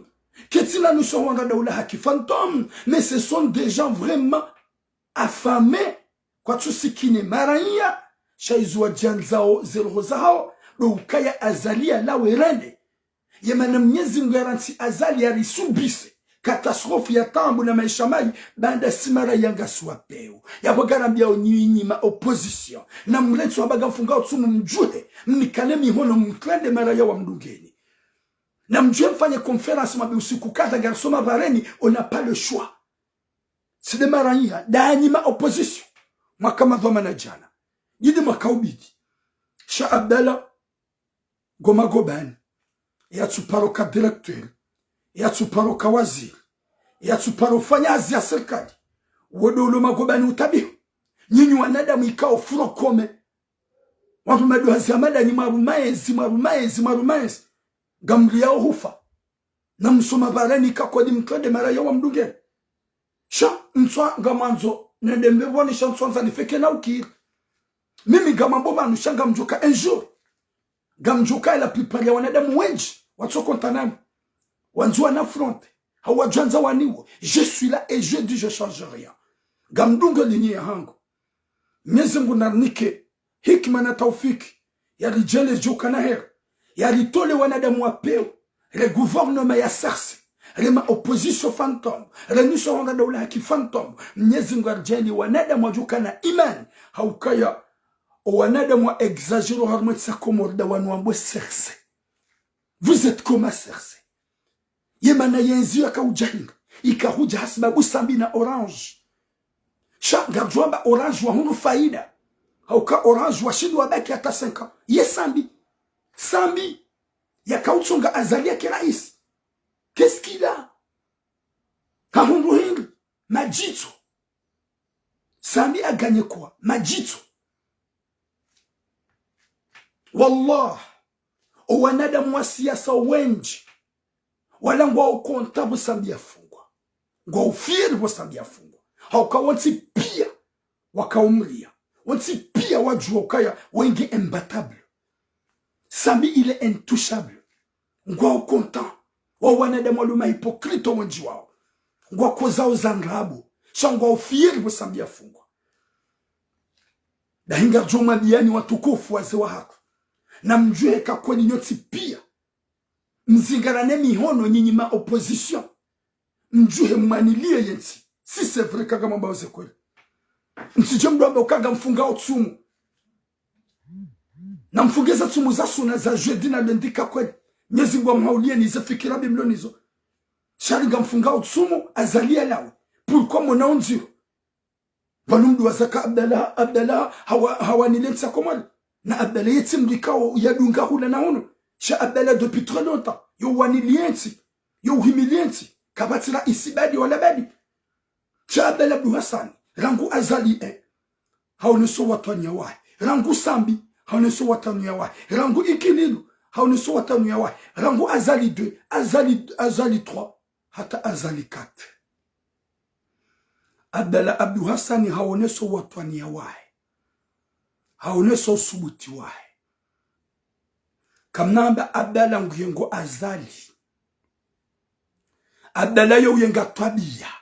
Ketsina nusu wanga daula haki fantôme. Mais ce sont des gens vraiment affamés. Kwatsu sikine maraiya. Sha izo wadjandzao ze roho zahao. Ndo ukaya Azali yalawe rende. Ye mana Mnyezi Mungu yarantsi Azali yarisubise catastrophe ya taabu na maesha mayi, baanda si maraiya ngasi wapeo. Yapvo ngarambiao nyinyi ma opposition. Namretso hamba ngamfungao tsumu mdjuhe, mnikane mihono mtrende maraiya wamdungeni. Namdjuhe mfanye conférence mwambe usiku kadha ngarisoma bareni, on n'a pas le choix. Si nde maraiya, ndanyi ma opposition. Mwaka madhwamana djana. Nyinyi mwaka ubidi. Sha Abdallah, ngo magobani. Yatsu paro ka directeur. Yatsu paro ka waziri. Yatsu paro fanya hazi ya sirikali. Wo ndo ulo magobani utabiho. Nyinyi wanadamu ikao furo kome. Wandru madu hazi ya madanyi mwaru maezi, mwaru maezi, mwaru maezi. Ngamliyao hufa. Namsoma bareni ka kweli mtrende maraiya wamdungeni. Sha, ntswa ngamwandzo, nende mbepvoni sha ntswa nza nifeke na ukiri. Mimi ngamwambo pvanu sha ngamdjoka un jour. Ngamdjoka ila plupart ya wanadamu wendji, watso kontanani. Wandzi wana affronter. Hau wadjwandza waniwo. Je suis là et je dis je change rien. Ngamdungo ligne ya hangu. Mnyezi Mungu narinike hikima na taufiki, yaridjele djoka na heri, yaritole wanadamu wapeo, le gouvernement ya serse, le ma opposition fantôme, le nusu wanga daula haki fantôme, Mnyezi Mungu aridjele wanadamu wadjoka na imani, haukaya Owanadamu wa exagérer harumwa entsi ya Komori nda wanu wambwe Serse. Vous êtes comment Serse? Ye mana yentsi yaka udja hindri? Ika hudja hasibabu Sambi na Orange. Sha ngamdjuamba Orange wahundru faida. Hauka Orange washindi wabaki hata cinq ans. Ye Sambi. Sambi. Yaka utsonga Azali yake rais. Qu'est-ce qu'il a? Hahundru hindri? Madjitso. Sambi a gagné quoi? Madjitso. Wallah, owanadamu wa siasa wendji, wala ngwao content pvo Sambi yafungwa. Ngwao fier pvo Sambi yafungwa. Hauka wontsi pia waka umria. Wontsi pia wadjua ukaya wenge imbattable. Sambi il est intouchable. Ngwao content. Wao wanadamu walio ma hypocrite wendji wao. Ngwakozao za ndrabo. Sha ngwao fier pvo Sambi yafungwa. Dahi ngardjo mwambiani watukufu wazee wahatru. Namdjuhe ka kweli nyontsi pia mzingarane mihono nyinyi ma opposition. Mdjuhe mwanilie yentsi. Si c'est vrai ka ngamwambao ze kweli. Mtsidje mdru wambe uka ngamfungao tsumu. Namfunge za tsumu za suna za jeudi na lundi ka kweli. Mnyezi Mngu amhaulieni ze fikira mbi mlo nazo. Sha ri ngamfungao tsumu Azali yalawe. Pourquoi mona undziro? Pvanu mdru wazaka Abdallah, Abdallah hawa, hawanile ntsi ya Komori. Na Abdallah yetsi mdru ikao yadunga hula na hunu. Sha Abdallah depuis très longtemps yo wanilie ntsi, yo uhimilie ntsi. Kapvatsi raisi badi wala badi. Sha Abdallah Abdou Hassane, rangu Azali un, haoneso watwaniya wahe. Rangu Sambi, haoneso watwaniya wahe. Rangu Ikililu, haoneso watwaniya wahe. Rangu Azali deux, Azali, Azali trois, hata Azali quatre. Abdallah Abdou Hassane haoneso watwaniya wahe. Haoneso usubuti wahe. Kamnamba Abdallah nguyengo Azali. Abdallah yo uyenga twabiya.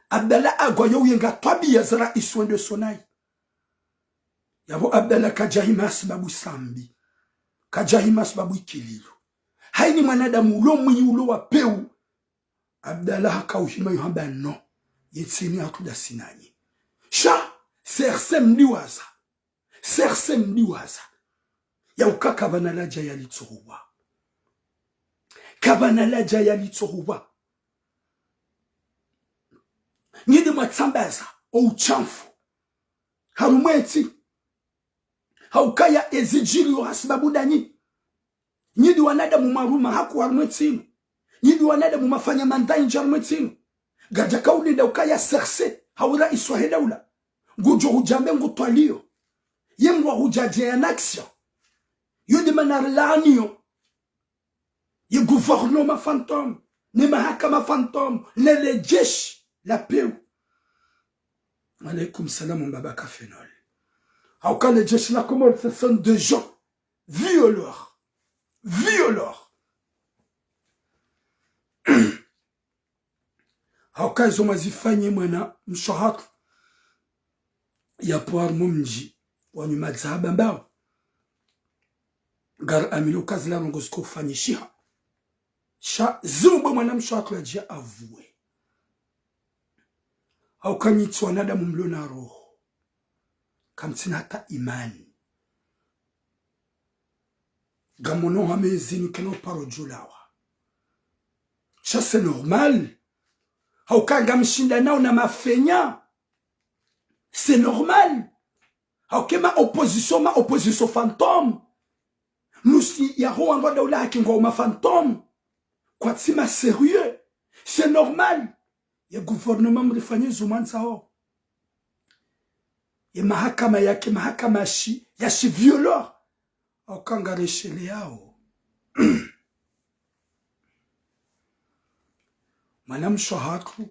Abdallah agwa yo uyenga twabiya za raisi wendo sonayi. Yapvo Abdallah kadjahima hasibabu Sambi. Kadjahima hasibabu Ikililu. Haini mwanadamu ulo mwinyi ulo wa peu. Abdallah haka uhima yo hamba no. Yentsi ini hatru ndasi nanyi. Sha, Serse mdiwaza. Serse mdiwaza. Ya uka kapvana ladja yalitsohuwa. Kapvana ladja yalitsohuwa. Nyidi mwatsambaza o utshafu harumwa entsi. Haukaya ezidjiri yo hasibabu ndanyi. Nyidi wanadamu maruma haku harumwa entsi inu. Nyidi wanadamu mafanya mandayi ndja harumwa entsi inu. Ngadjaka ulinda ukaya Serse hau raisi wahe daula ngudjo hudja mbe ngutwaliyo. Ye mdru wa hudja dje ya action. Yo nde mana rilaaniyo ye gouvernement fantôme, ne mahakama fantôme, ne le jeshi la peu. Alaykum salam mbaba Kafenol. Hauka le jeshi la Komori, ce sont des gens violeurs. Violeurs. Hauka izo mwazifanye mwanamshe hatru yapvo harumwa mdji wanyu madzahaba mbao. Ngari amini uka zila ndrongoo ziko ufanyishiha. Sha ziubwe mwanamshe hatru yadje avuwe. Hauka nyitsi wanadamu mlo na roho. Kamtsina hata imani. Ngamono hamezini keno paro djulawa. Sha c'est normal. Hauka ngamshindanao na mafenya. C'est normal. Hauka ma opposition, ma opposition fantôme. Nusi ya ho wandru wa daula haki ngwao ma fantôme. Kwatsi ma sérieux. C'est normal. Ye gouvernement mrifanye zo mwandzao. Ye mahakama yake, mahakama shi, ya shi violeur. Hauka ngaresheleyao. Mwanamshe hatru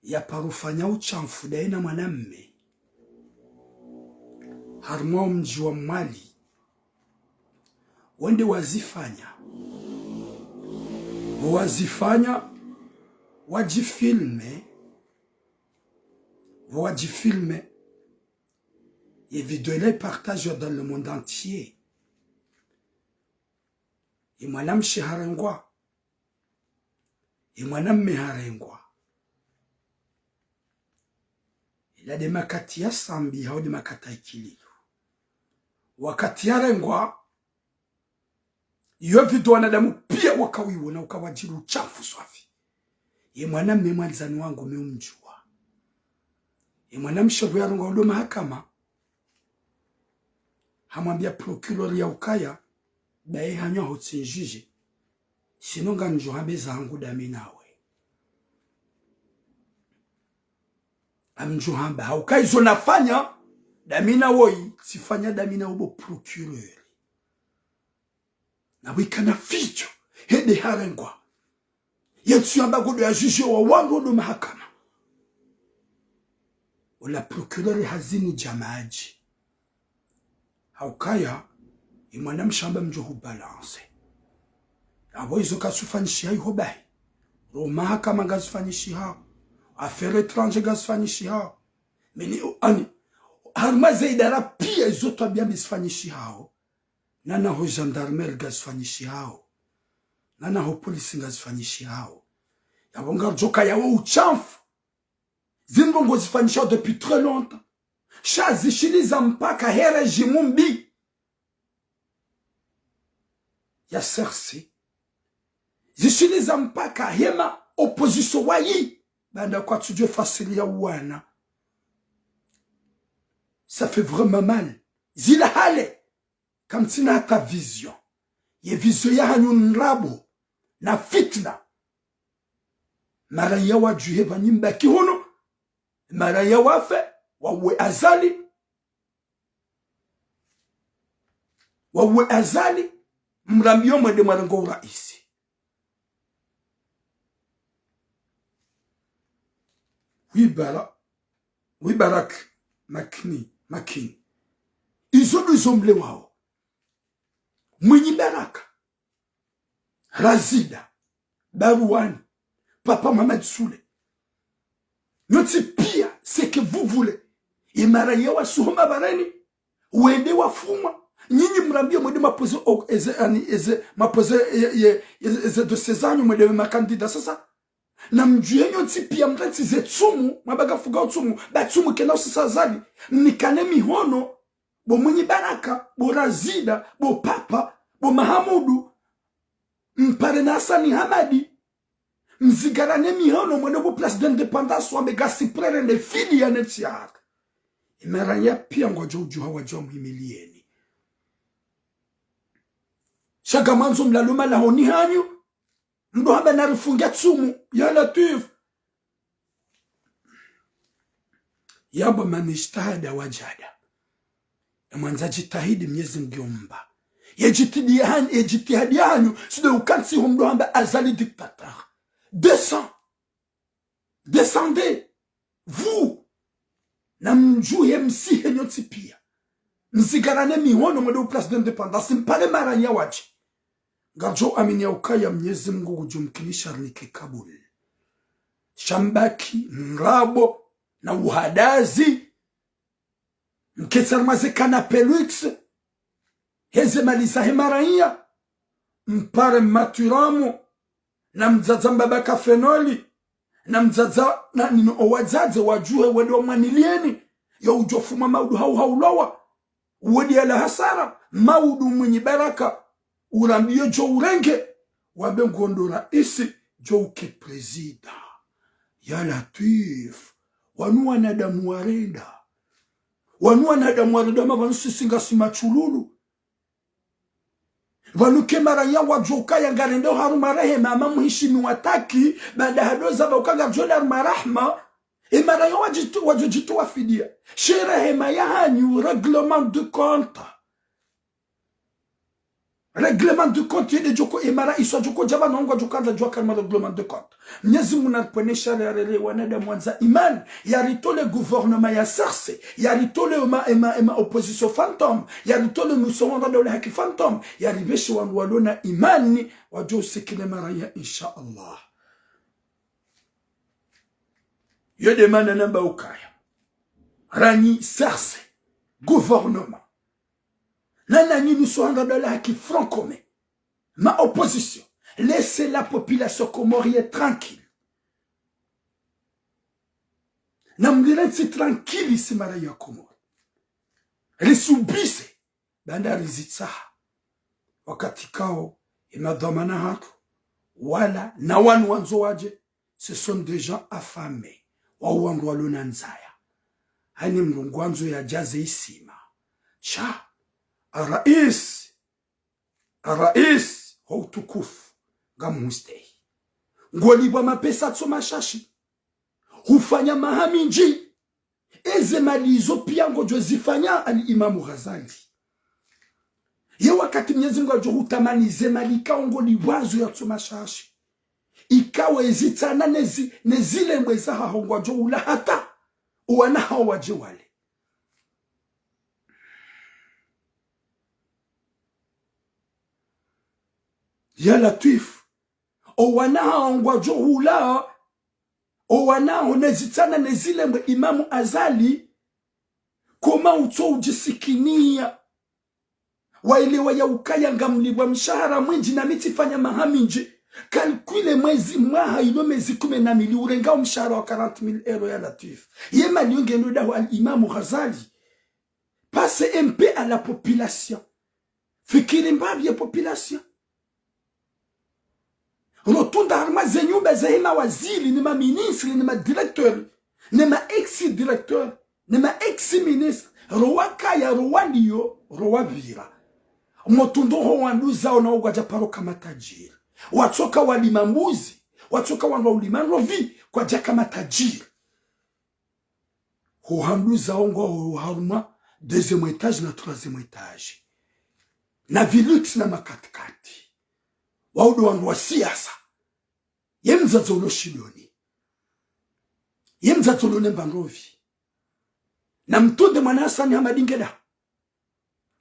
yaparo ufanya utshafu ndaye na mwanamme harumwa o mdji wa Mwali. Wende wazifanya. Pvo wazifanya, wadjifilme. Pvo wadjifilme. Ye video ila ipartajwa dans le monde entier. Ye mwanamshe harengwa. Ye mwanamme harengwa. Yade makati ya Sambi, hau de makati ya Ikililou. Wakati yarengwa, iyo video wanadamu pia wakawiwona, ukawadjiri ushafu swafi. Ye mwana mme mwandzani wangu mi umdjuwa. Ye mwana mshe pvo yarengwa udo mahakama, hamwambia procureur ya ukaya, baye hanyu aho tsi ndjidje. Sino ngamdjo hambe zangu dami nawe. Ngamdjo hamba, hauka izo nafanya, dami nawe, tsifanya dami nawe bo procureur. Na wikana video, hede harengwa. Yetsu yamba ngodo ya juge wa wangu udo mahakama. Ola procureur hazinu djamadji. Haukaya, ye mwana mshe hamba mdjo hu balancer. Apvo izo kazifanyishiha iho bahi. Ro mahakama ngazifanyishihao. Affaires étrangères ngazifanyishihao. Mini, ani, harumwa ze idara pia izo twabia mizifanyishihao. Nana ho gendarmerie ngazifanyishihao. Nana ho police ngazifanyishihao. Yapvo ngaridjo kaya wo ushafu. Zindrongo zifanyishihao depuis très longtemps. Sha zishiliza mpaka he régime mbi ya C R C. Zishiliza mpaka hema opposition wayi. Baanda kwatsudjuwa fasiri ya uwana. Ça fait vraiment mal. Zila hale. Kamtsina hata vision. Ye vision yahanyu ndrabo na fitna. Maraya wadjuhe pvanu mbaki hunu. Maraya wafe, wauwe Azali. Wauwe Azali, mrambiyo mwende mwarengo uraisi. Wibara, wibarak makini, makini. Izo ndizo mlewao. Mwinyi Baraka, Razida, Baruani, Papa Mohamed Soule. Nyontsi pia, ce que vous voulez. Ye maraya wasuhoma bareni, wende wafumwa. Nyinyi mrambiye mwende mwapoze o-, eze, ani, eze, mwapoze, ye, ye, eze, eze dossier zanyu mwende makandida sasa. Na mdjuwe nyontsi pia mrantsi ze tsumu, mwabaka fuga utsumu, ba tsumu kena usisa Azali. Mnikane mihono, bo Mwinyi Baraka, bo Razida, bo Papa, bo Mahamudu, mpare na Hasani Hamadi, mzigarane mihono mwende bo Place d'Indépendance wambe ngasi prêt rende fidi ya neti yaka. Ye maraya pia ngwadjo udjuha wadjo muhimiliyeni. Sha ngamwandzo mlale malahoni hanyu, mdo hamba narifunge tsumu, ya Latwif. Yapvo man ijtahada wajada. Ye mwandza jitihadi Mnyezi Mngu yo mba. Ye jitihadi yahanyu, ye jitihadi yahanyu, tsi ndo ukantsi ho mdo hamba Azali dictateur. Descend. Descendez. Vous. Na mdjuhe msihe nyontsi pia. Mzigarane mihono mwende bo Place d'Indépendance, mpare maraya wadje. Ngaridjo amini ya ukaya Mnyezi Mngu ngudjo mkinisha rinike kabul. Sha mbaki, ndrabo, na uhadazi. Mketsi harumwa ze canapé luxe. Heze mali zahe maraya. Mpare maturamu. Na mdzadza mbaba Kafenoli. Na mdzadza na nino owadzadze wadjuhe wende wamwaniliyeni. Yo udjo fumwa maudu hau haulowa. Wodi yala hasara, maudu Mwinyi Baraka, urambiyo djo urenge, wambe ngondo raisi, djo uke prezida. Ya Latwif, wanu wanadamu warenda. Wanu wanadamu warenda ma pvanu sisi ngasi matsululu. Pvanu ke maraya wadjo ukaya ngarendao harumwa rehema ama muhishimiwa taki, baanda hado zaba uka ngaridjo enda harumwa rahma, ye maraya wadjitu-, wadjo djitowa fidiya. She rehema yahanyu, règlement de compte. Règlement de compte, yende djoko, ye maraya iswa djoko djaba nongo djoko andza djwaka harumwa règlement de compte. Mnyezi Mngu naripvwene shari yarele wanadamu wandza imani, yaritole gouvernement ya C R C, yaritole ema, ema, ema opposition fantôme, yaritole nusu wandza daula haki fantôme, yaripveshe wandru walona imani, wadjo usikile maraya, insha Allah. Yo nde mana namba ukaya. Ranyi C R C, gouvernement. Na nanyi nusu wandza daula haki Front Commun. Ma opposition. Laissez la population comorienne tranquille. Namlile ntsi tranquille, si mara ya Komori. Risubise, banda rizitsaha. Wakati kao, emadhwamana hatru, wala, na wanu wandzo wadje, ce sont des gens affamés. Wao wandru walo na ndzaya. Haina mndru ngwandzo yadjaze isima. Sha, rais, rais, ho utukufu, ngamhustehi. Ngolipvwa mapesa tso mashashi. Hufanya maha mindji. Eze mali izo pia ngodjo zifanya Al-Imamu Ghazali. Ye wakati Mnyezi Mungu adjo hutamani ze mali kao ngolipvwazo ya tso mashashi. Ikao ezitsana nezi, nezilembwe zahaho ngwadjo ula hata owana hawo wadje wale. Ya Latwif, owana hawo ngwadjo ula, owana hawo nezitsana nezilembwe Imamu Azali, koma utso udjisikiniya. Waelewa ya ukaya ngamlipvwa mshahara mwindji na mi tsifanya maha mindji. Calcule mwezi, mwaha ilo mezi kume na mili urenga o mshahara wa quarante mille euros ya Latwif. Ye mali yo ngeno daho Al-Imamu Ghazali. Pensez un peu à la population. Fikiri mbapvi ye population. Rotunda harumwa ze nyumba zahe mawaziri, ne maministre, ne madirecteur, ne ma ex-directeur, ne ma ex-ministre, rowakaya, rowaliyo, rowapvira. Motunda ho wanduzao na wo ngwadja paro ka matajiri. Watsoka walima mbuzi, watsoka wandru wa ulima ndrovi, kwadjaka matajiri. Ho wanduzao ngwao harumwa deuxième étage na troisième étage. Na vilux na makatikati. Wao ndo wandru wa siasa. Ye mdzadze ulo shiloni. Ye mdzadze ulo nemba ndrovi. Namtunde mwana Hasani Hamadi nge daho.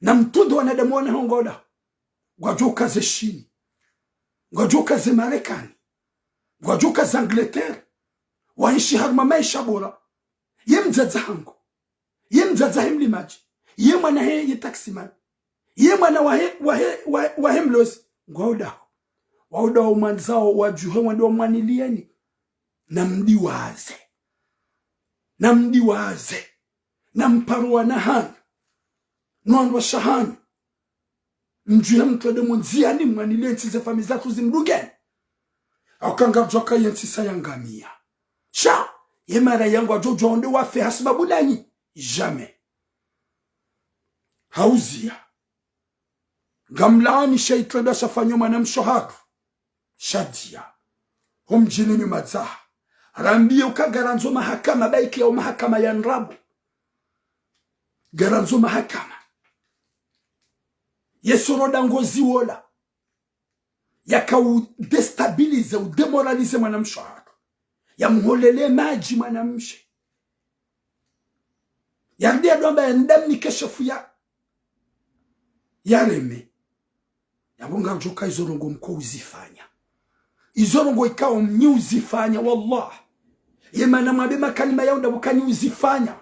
Namtunde wanadamu wana hawo ngwao daho. Ngwadjo uka ze Shini. Ngwadjo uka ze Marekani. Ngwadjo uka ze Angleterre. Waenshi harumwa maesha bora. Ye mdzadze hangu. Ye mdzadze he mlimadji. Ye mwana he ye taximan. Ye mwana wahe, wahe, wahe, wahe mlozi. Ngwao daho. Wao daho mwandzao wadjuhe wandru wamwaniliyeni. Namdiwaze. Namdiwaze. Namparo wana hanyu. No wandru washe hanyu. Mdjuhe mtrende mo ndziyani mwaniliye ntsi ze famiyi zatru zimdungeni. Hauka ngardjo ka ye ntsi sa yangamiya. Sha, ye mara yangu adjo djuwa onde wafe hasibabu lanyi. Jamais. Hauziya. Ngamlaani she itrendwa shafanywa mwanamshe hatru. Shadiya. Ho mdjini Nyumadzaha. Rambiye uka ngarandzo mahakama, baiki ya mahakama ya ndrabo. Ngarandzo mahakama. Ye soro da Ngozi wola. Yaka u déstabiliser, u démoraliser mwanamshe hatru. Yamholele madji mwanamshe. Yarudi yadjo amba ya ndamnike shefu ya, yareme. Yapvo ngardjo ka izo ndrongoo mko uzifanya. Izo ndrongoo ikao mnyi uzifanya, wallah. Ye mana mwambe makalima yao ndapvo kanyi uzifanya.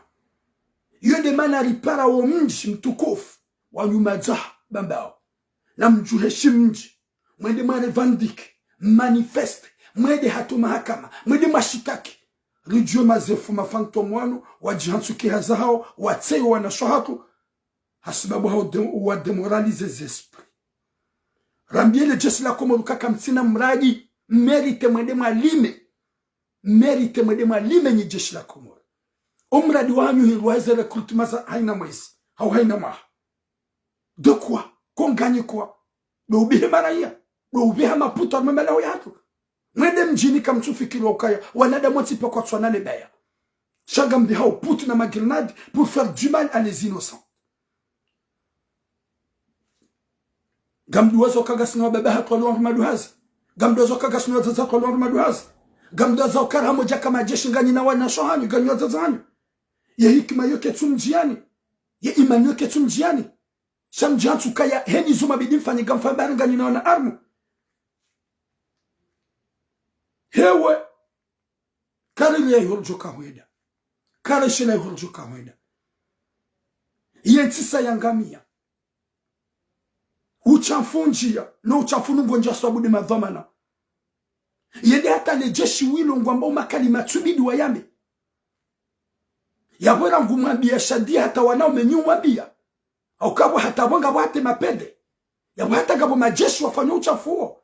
Iyo nde mana ripara wo mdji mtukufu wa Nyumadzaha Bambao. Namdjuhe shi mdji. Mwende mwa revendiquer, manifester, mwende hata o mahakama, mwende mwashitaki. Ridjuwe mazefu ma fantôme wanu, wadjihantsuki haza hawo, watseyo wanashe hatru, hasibabu hao dé-, wa démoraliser ze esprit. Rambiye le jeshi la Komori uka kamtsina mradi, mérite mwende mwalime. Mérite mwende mwalime nyi jeshi la Komori. O mradi wahanyu hindru wa heze recrutement za haina mwezi, hau haina mwaha. De quoi? Qu'on gagne quoi? Ndo ubihe maraya. Ndo ubiha Maputo harumwa malaho yahatru. Mwende mdjini kamtsufikiri ukaya wanadamu wontsi pia kwatswana le baya. Sha ngambiha o putu na magrenade pour faire du mal à les innocents. Ngamduwaza uka ngasina wababa hatru walo harumwa duhazi. Ngamduwaza uka ngasina wadzadze hatru walo harumwa duhazi. Ngamduwaza uka raha mwedja ka majeshi nganyi na wanashe hanyu, nganyi wadzadze hanyu. Ye hikima yo ketsu mdjiyani. Ye imani yo ketsu mdjiyani. Sha mdjihantsu ukaya heni zo mabidi mfanye ngamfanye bari nganyi na wana harumwa. Hewe. Kari liya ihoro djo kahwenda. Kari shila ihoro djo kahwenda. Ye ntsi sa yangamiya. Utshafu ndjiya, no utshafu nungo ndjiya swabu nde madhwamana. Yende hata le jeshi wilo ngwamba o makalima tsubidi wayambe. Yapvo rangu mwambia Shadia hata wanaume nyi mwambia. Hauka pvo hata pvo ngapvo hata mapede. Yapvo hata ngapvo majeshi wafanya uchafu wo.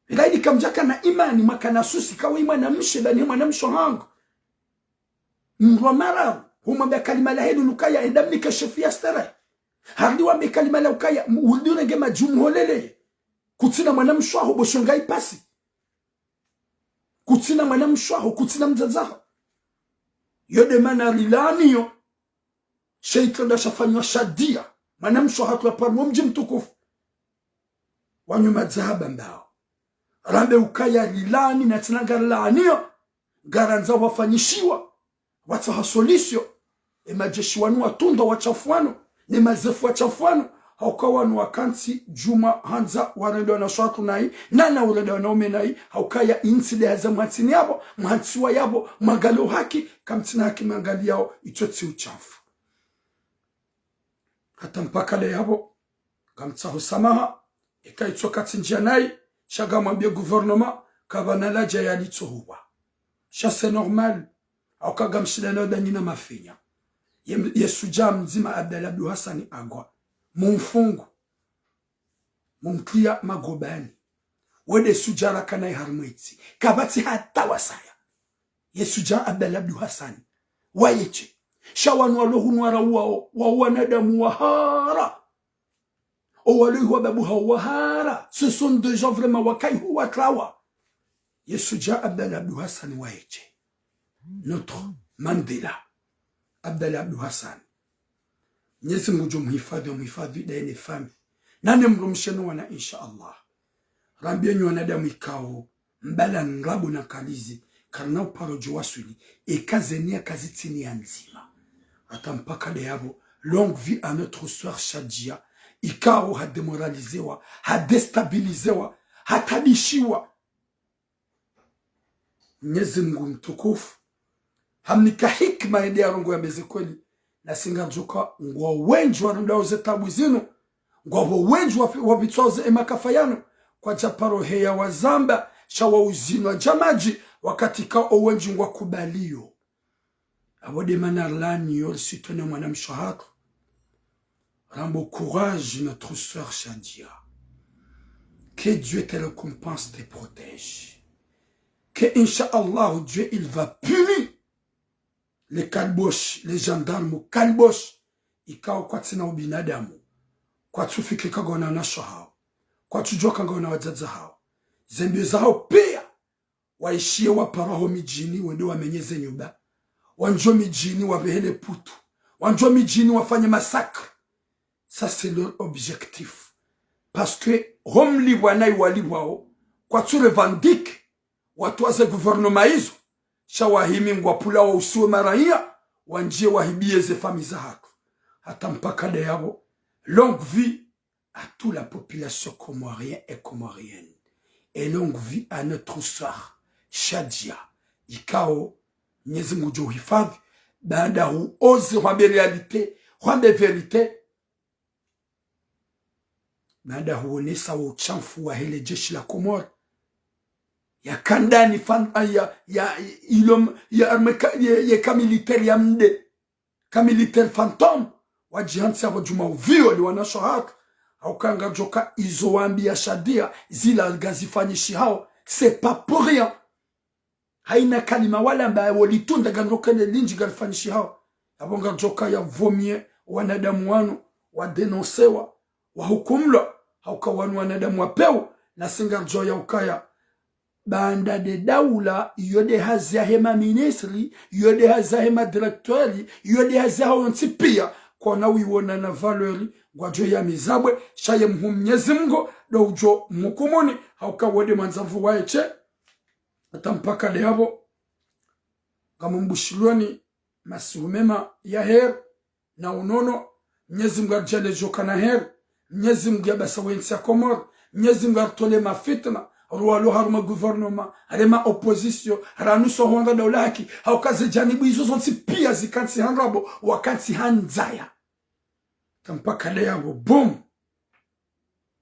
Ila ili kamdjaka na imani, mwaka na susi, kawe mwanamshe, ndani mwanamshe hangu. Mndru wa mararu, humwambia kalima la heli lukaya, enda mnike shefu ya stere. Harudi wambe kalima la ukaya, m-, ulidi unenge madjumu holele. Kutsina mwanamshe waho, bo shonga ipasi. Kutsina mwanamshe waho, kutsina mdzadze waho. Yo nde mana rilaniyo. She itrendwa shafanywa Shadia. Mwanamshe wahatru wa pvanu wo mdji mtukufu. Wanyu madzahaba mbao. Rambe ukaya rilani na tsina ngarilaniyo. Ngarandzo wafanyishiwa. Watsaha solution. E majeshi wanu watundwa wachafu wanu. Ne mazefu wachafu wanu. Hauka wanu wakantsi djumwa handza warende wanawashe wahatru nayi. Nana urende wanaume nayi. Hauka ya intsi nde haza mwantsini yapvo. Mwantsiwa yapvo. Mwangalo haki. Kamtsina haki mwangaliyao. Itso tsi uchafu. Hata mpaka leo yapvo, ngamtsaho samaha, eka itso katsindjia nayi, sha ngamwambie gouvernement, kapvana ladja yalitso huwa. Sha c'est normal, hauka ngamshindana ndanyi na mafinya. Ye, ye shudjaa mdzima Abdallah Abdou Hassani agwa. Mumfungu. Mumtria magobani. Wo nde shudjaa rakana ye harimwa itsi. Kapvatsi hata wasaya. Ye shudjaa Abdallah Abdou Hassani. Wayeshe. Sha wanu walo hunu wara uwao, wa wanadamu wahara. O walo ihuwa babu hao wahara. Ce sont des gens vraiment wakayi huwa trawa. Ye shudjaa Abdallah Abdou Hassani wayeshe. Notre Mandela. Abdallah Abdou Hassani. Mnyezi Mungu ngudjo muhifadhi, muhifadhi ndaye ne fami. Nane mdrumshe no wana, insha Allah. Rambienyi wanadamu ikao, mbala ndrabo na kalizi, karina uparo djo waswili, eka zenia kazitsini ya ndzima. Hata mpaka nde yapvo, longue vie à notre sœur Shadia, ikao ha démoralisewa, ha déstabilisewa, ha tabishiwa. Mnyezi Mungu mtukufu, hamnika hikima yende yarongowe yambe ze kweli, nasi ngaridjoka ngwao wendji warendao ze tabu zinu, ngwao wendji wafi-, wapvitswao ze emakafa yanu, kwadja paro heya wazamba, sha wauzinwa dja madji, wakati ka o wendji ngwakubaliyo. Apvo nde mana rilaniyo risitone mwanamshe hatru. Rambo courage notre sœur Shadia. Que Dieu te récompense, te protège. Que Inch'Allah Dieu il va punir les kalbosh, les gendarmes kalbosh. Ikao kwatsina ubinadamu. Kwatsufikiri ka ngwaona wanashe hao. Kwatsudjuwa ka ngwaona wadzadze hao. Ze mbio zahao pia. Waishiye waparwa ho midjini, wende wamenye ze nyumba. Wandjo midjini, wapvehele putu. Wandjo midjini, wafanye massacre. Ça, c'est leur objectif. Parce que, ho mlipvwa nayi walipvwao, kwatsu revendique, watwaze gouvernement izo, sha wahimi ngwapvulao usiwe maraiya, wandjiye wahibiye ze famille zahatru. Hata mpaka nde yapvo, longue vie à toute la population comorienne et comorienne. Et longue vie à notre sœur, Shadia. Ikao, Mnyezi Mungu ngudjo uhifadhi, baanda hu oser hwambe réalité, hwambe vérité, baanda huonesa wo uchafu wahe le jeshi la Komori. Ya kandani fan-, ya, ya, ilom, ya arme ka-, ya, ya ka militaire ya mde. Ka militaire fantôme, wadjihantsi apvo djuma uviole wanashe hatru. Hauka ngaridjoka izo wambiya Shadia, zila ngazifanyishihao, c'est pas pour rien. Haina kalima wala mba wo litunda ngandrokene lindji ngalifanyishihao. Apvo ngaridjoka ya vaut mieux wanadamu wanu, wadénoncewa, wahukumlwa, hauka wanu wanadamu wa pewu, nasi ngaridjo ya ukaya. Baanda nde daula, iyo nde hazi yahe ma ministre, iyo nde hazi yahe ma directeur, iyo nde hazi yahawo wontsi pia, kwana wiwona na valeur, ngwadjo ya mizabwe, sha ye mhuu Mnyezi Mungu, ndo udjo mhukumuni, hauka wo nde mwandzanvu waye she, hata mpaka nde yapvo, ngamumbushiloni masihu mema ya heri, na unono, Mnyezi Mungu aridjaanlie djoka na heri, Mnyezi Mungu yapvase ye ntsi ya Komori, Mnyezi Mungu aritole mafitna, ruwalo harumwa gouvernement, harumwa opposition, ranuso hwanga daula haki, hauka ze janibu izo zontsi pia zikantsi ha ndrabo, wakantsi ha ndzaya. Hata mpaka nde yapvo, boum,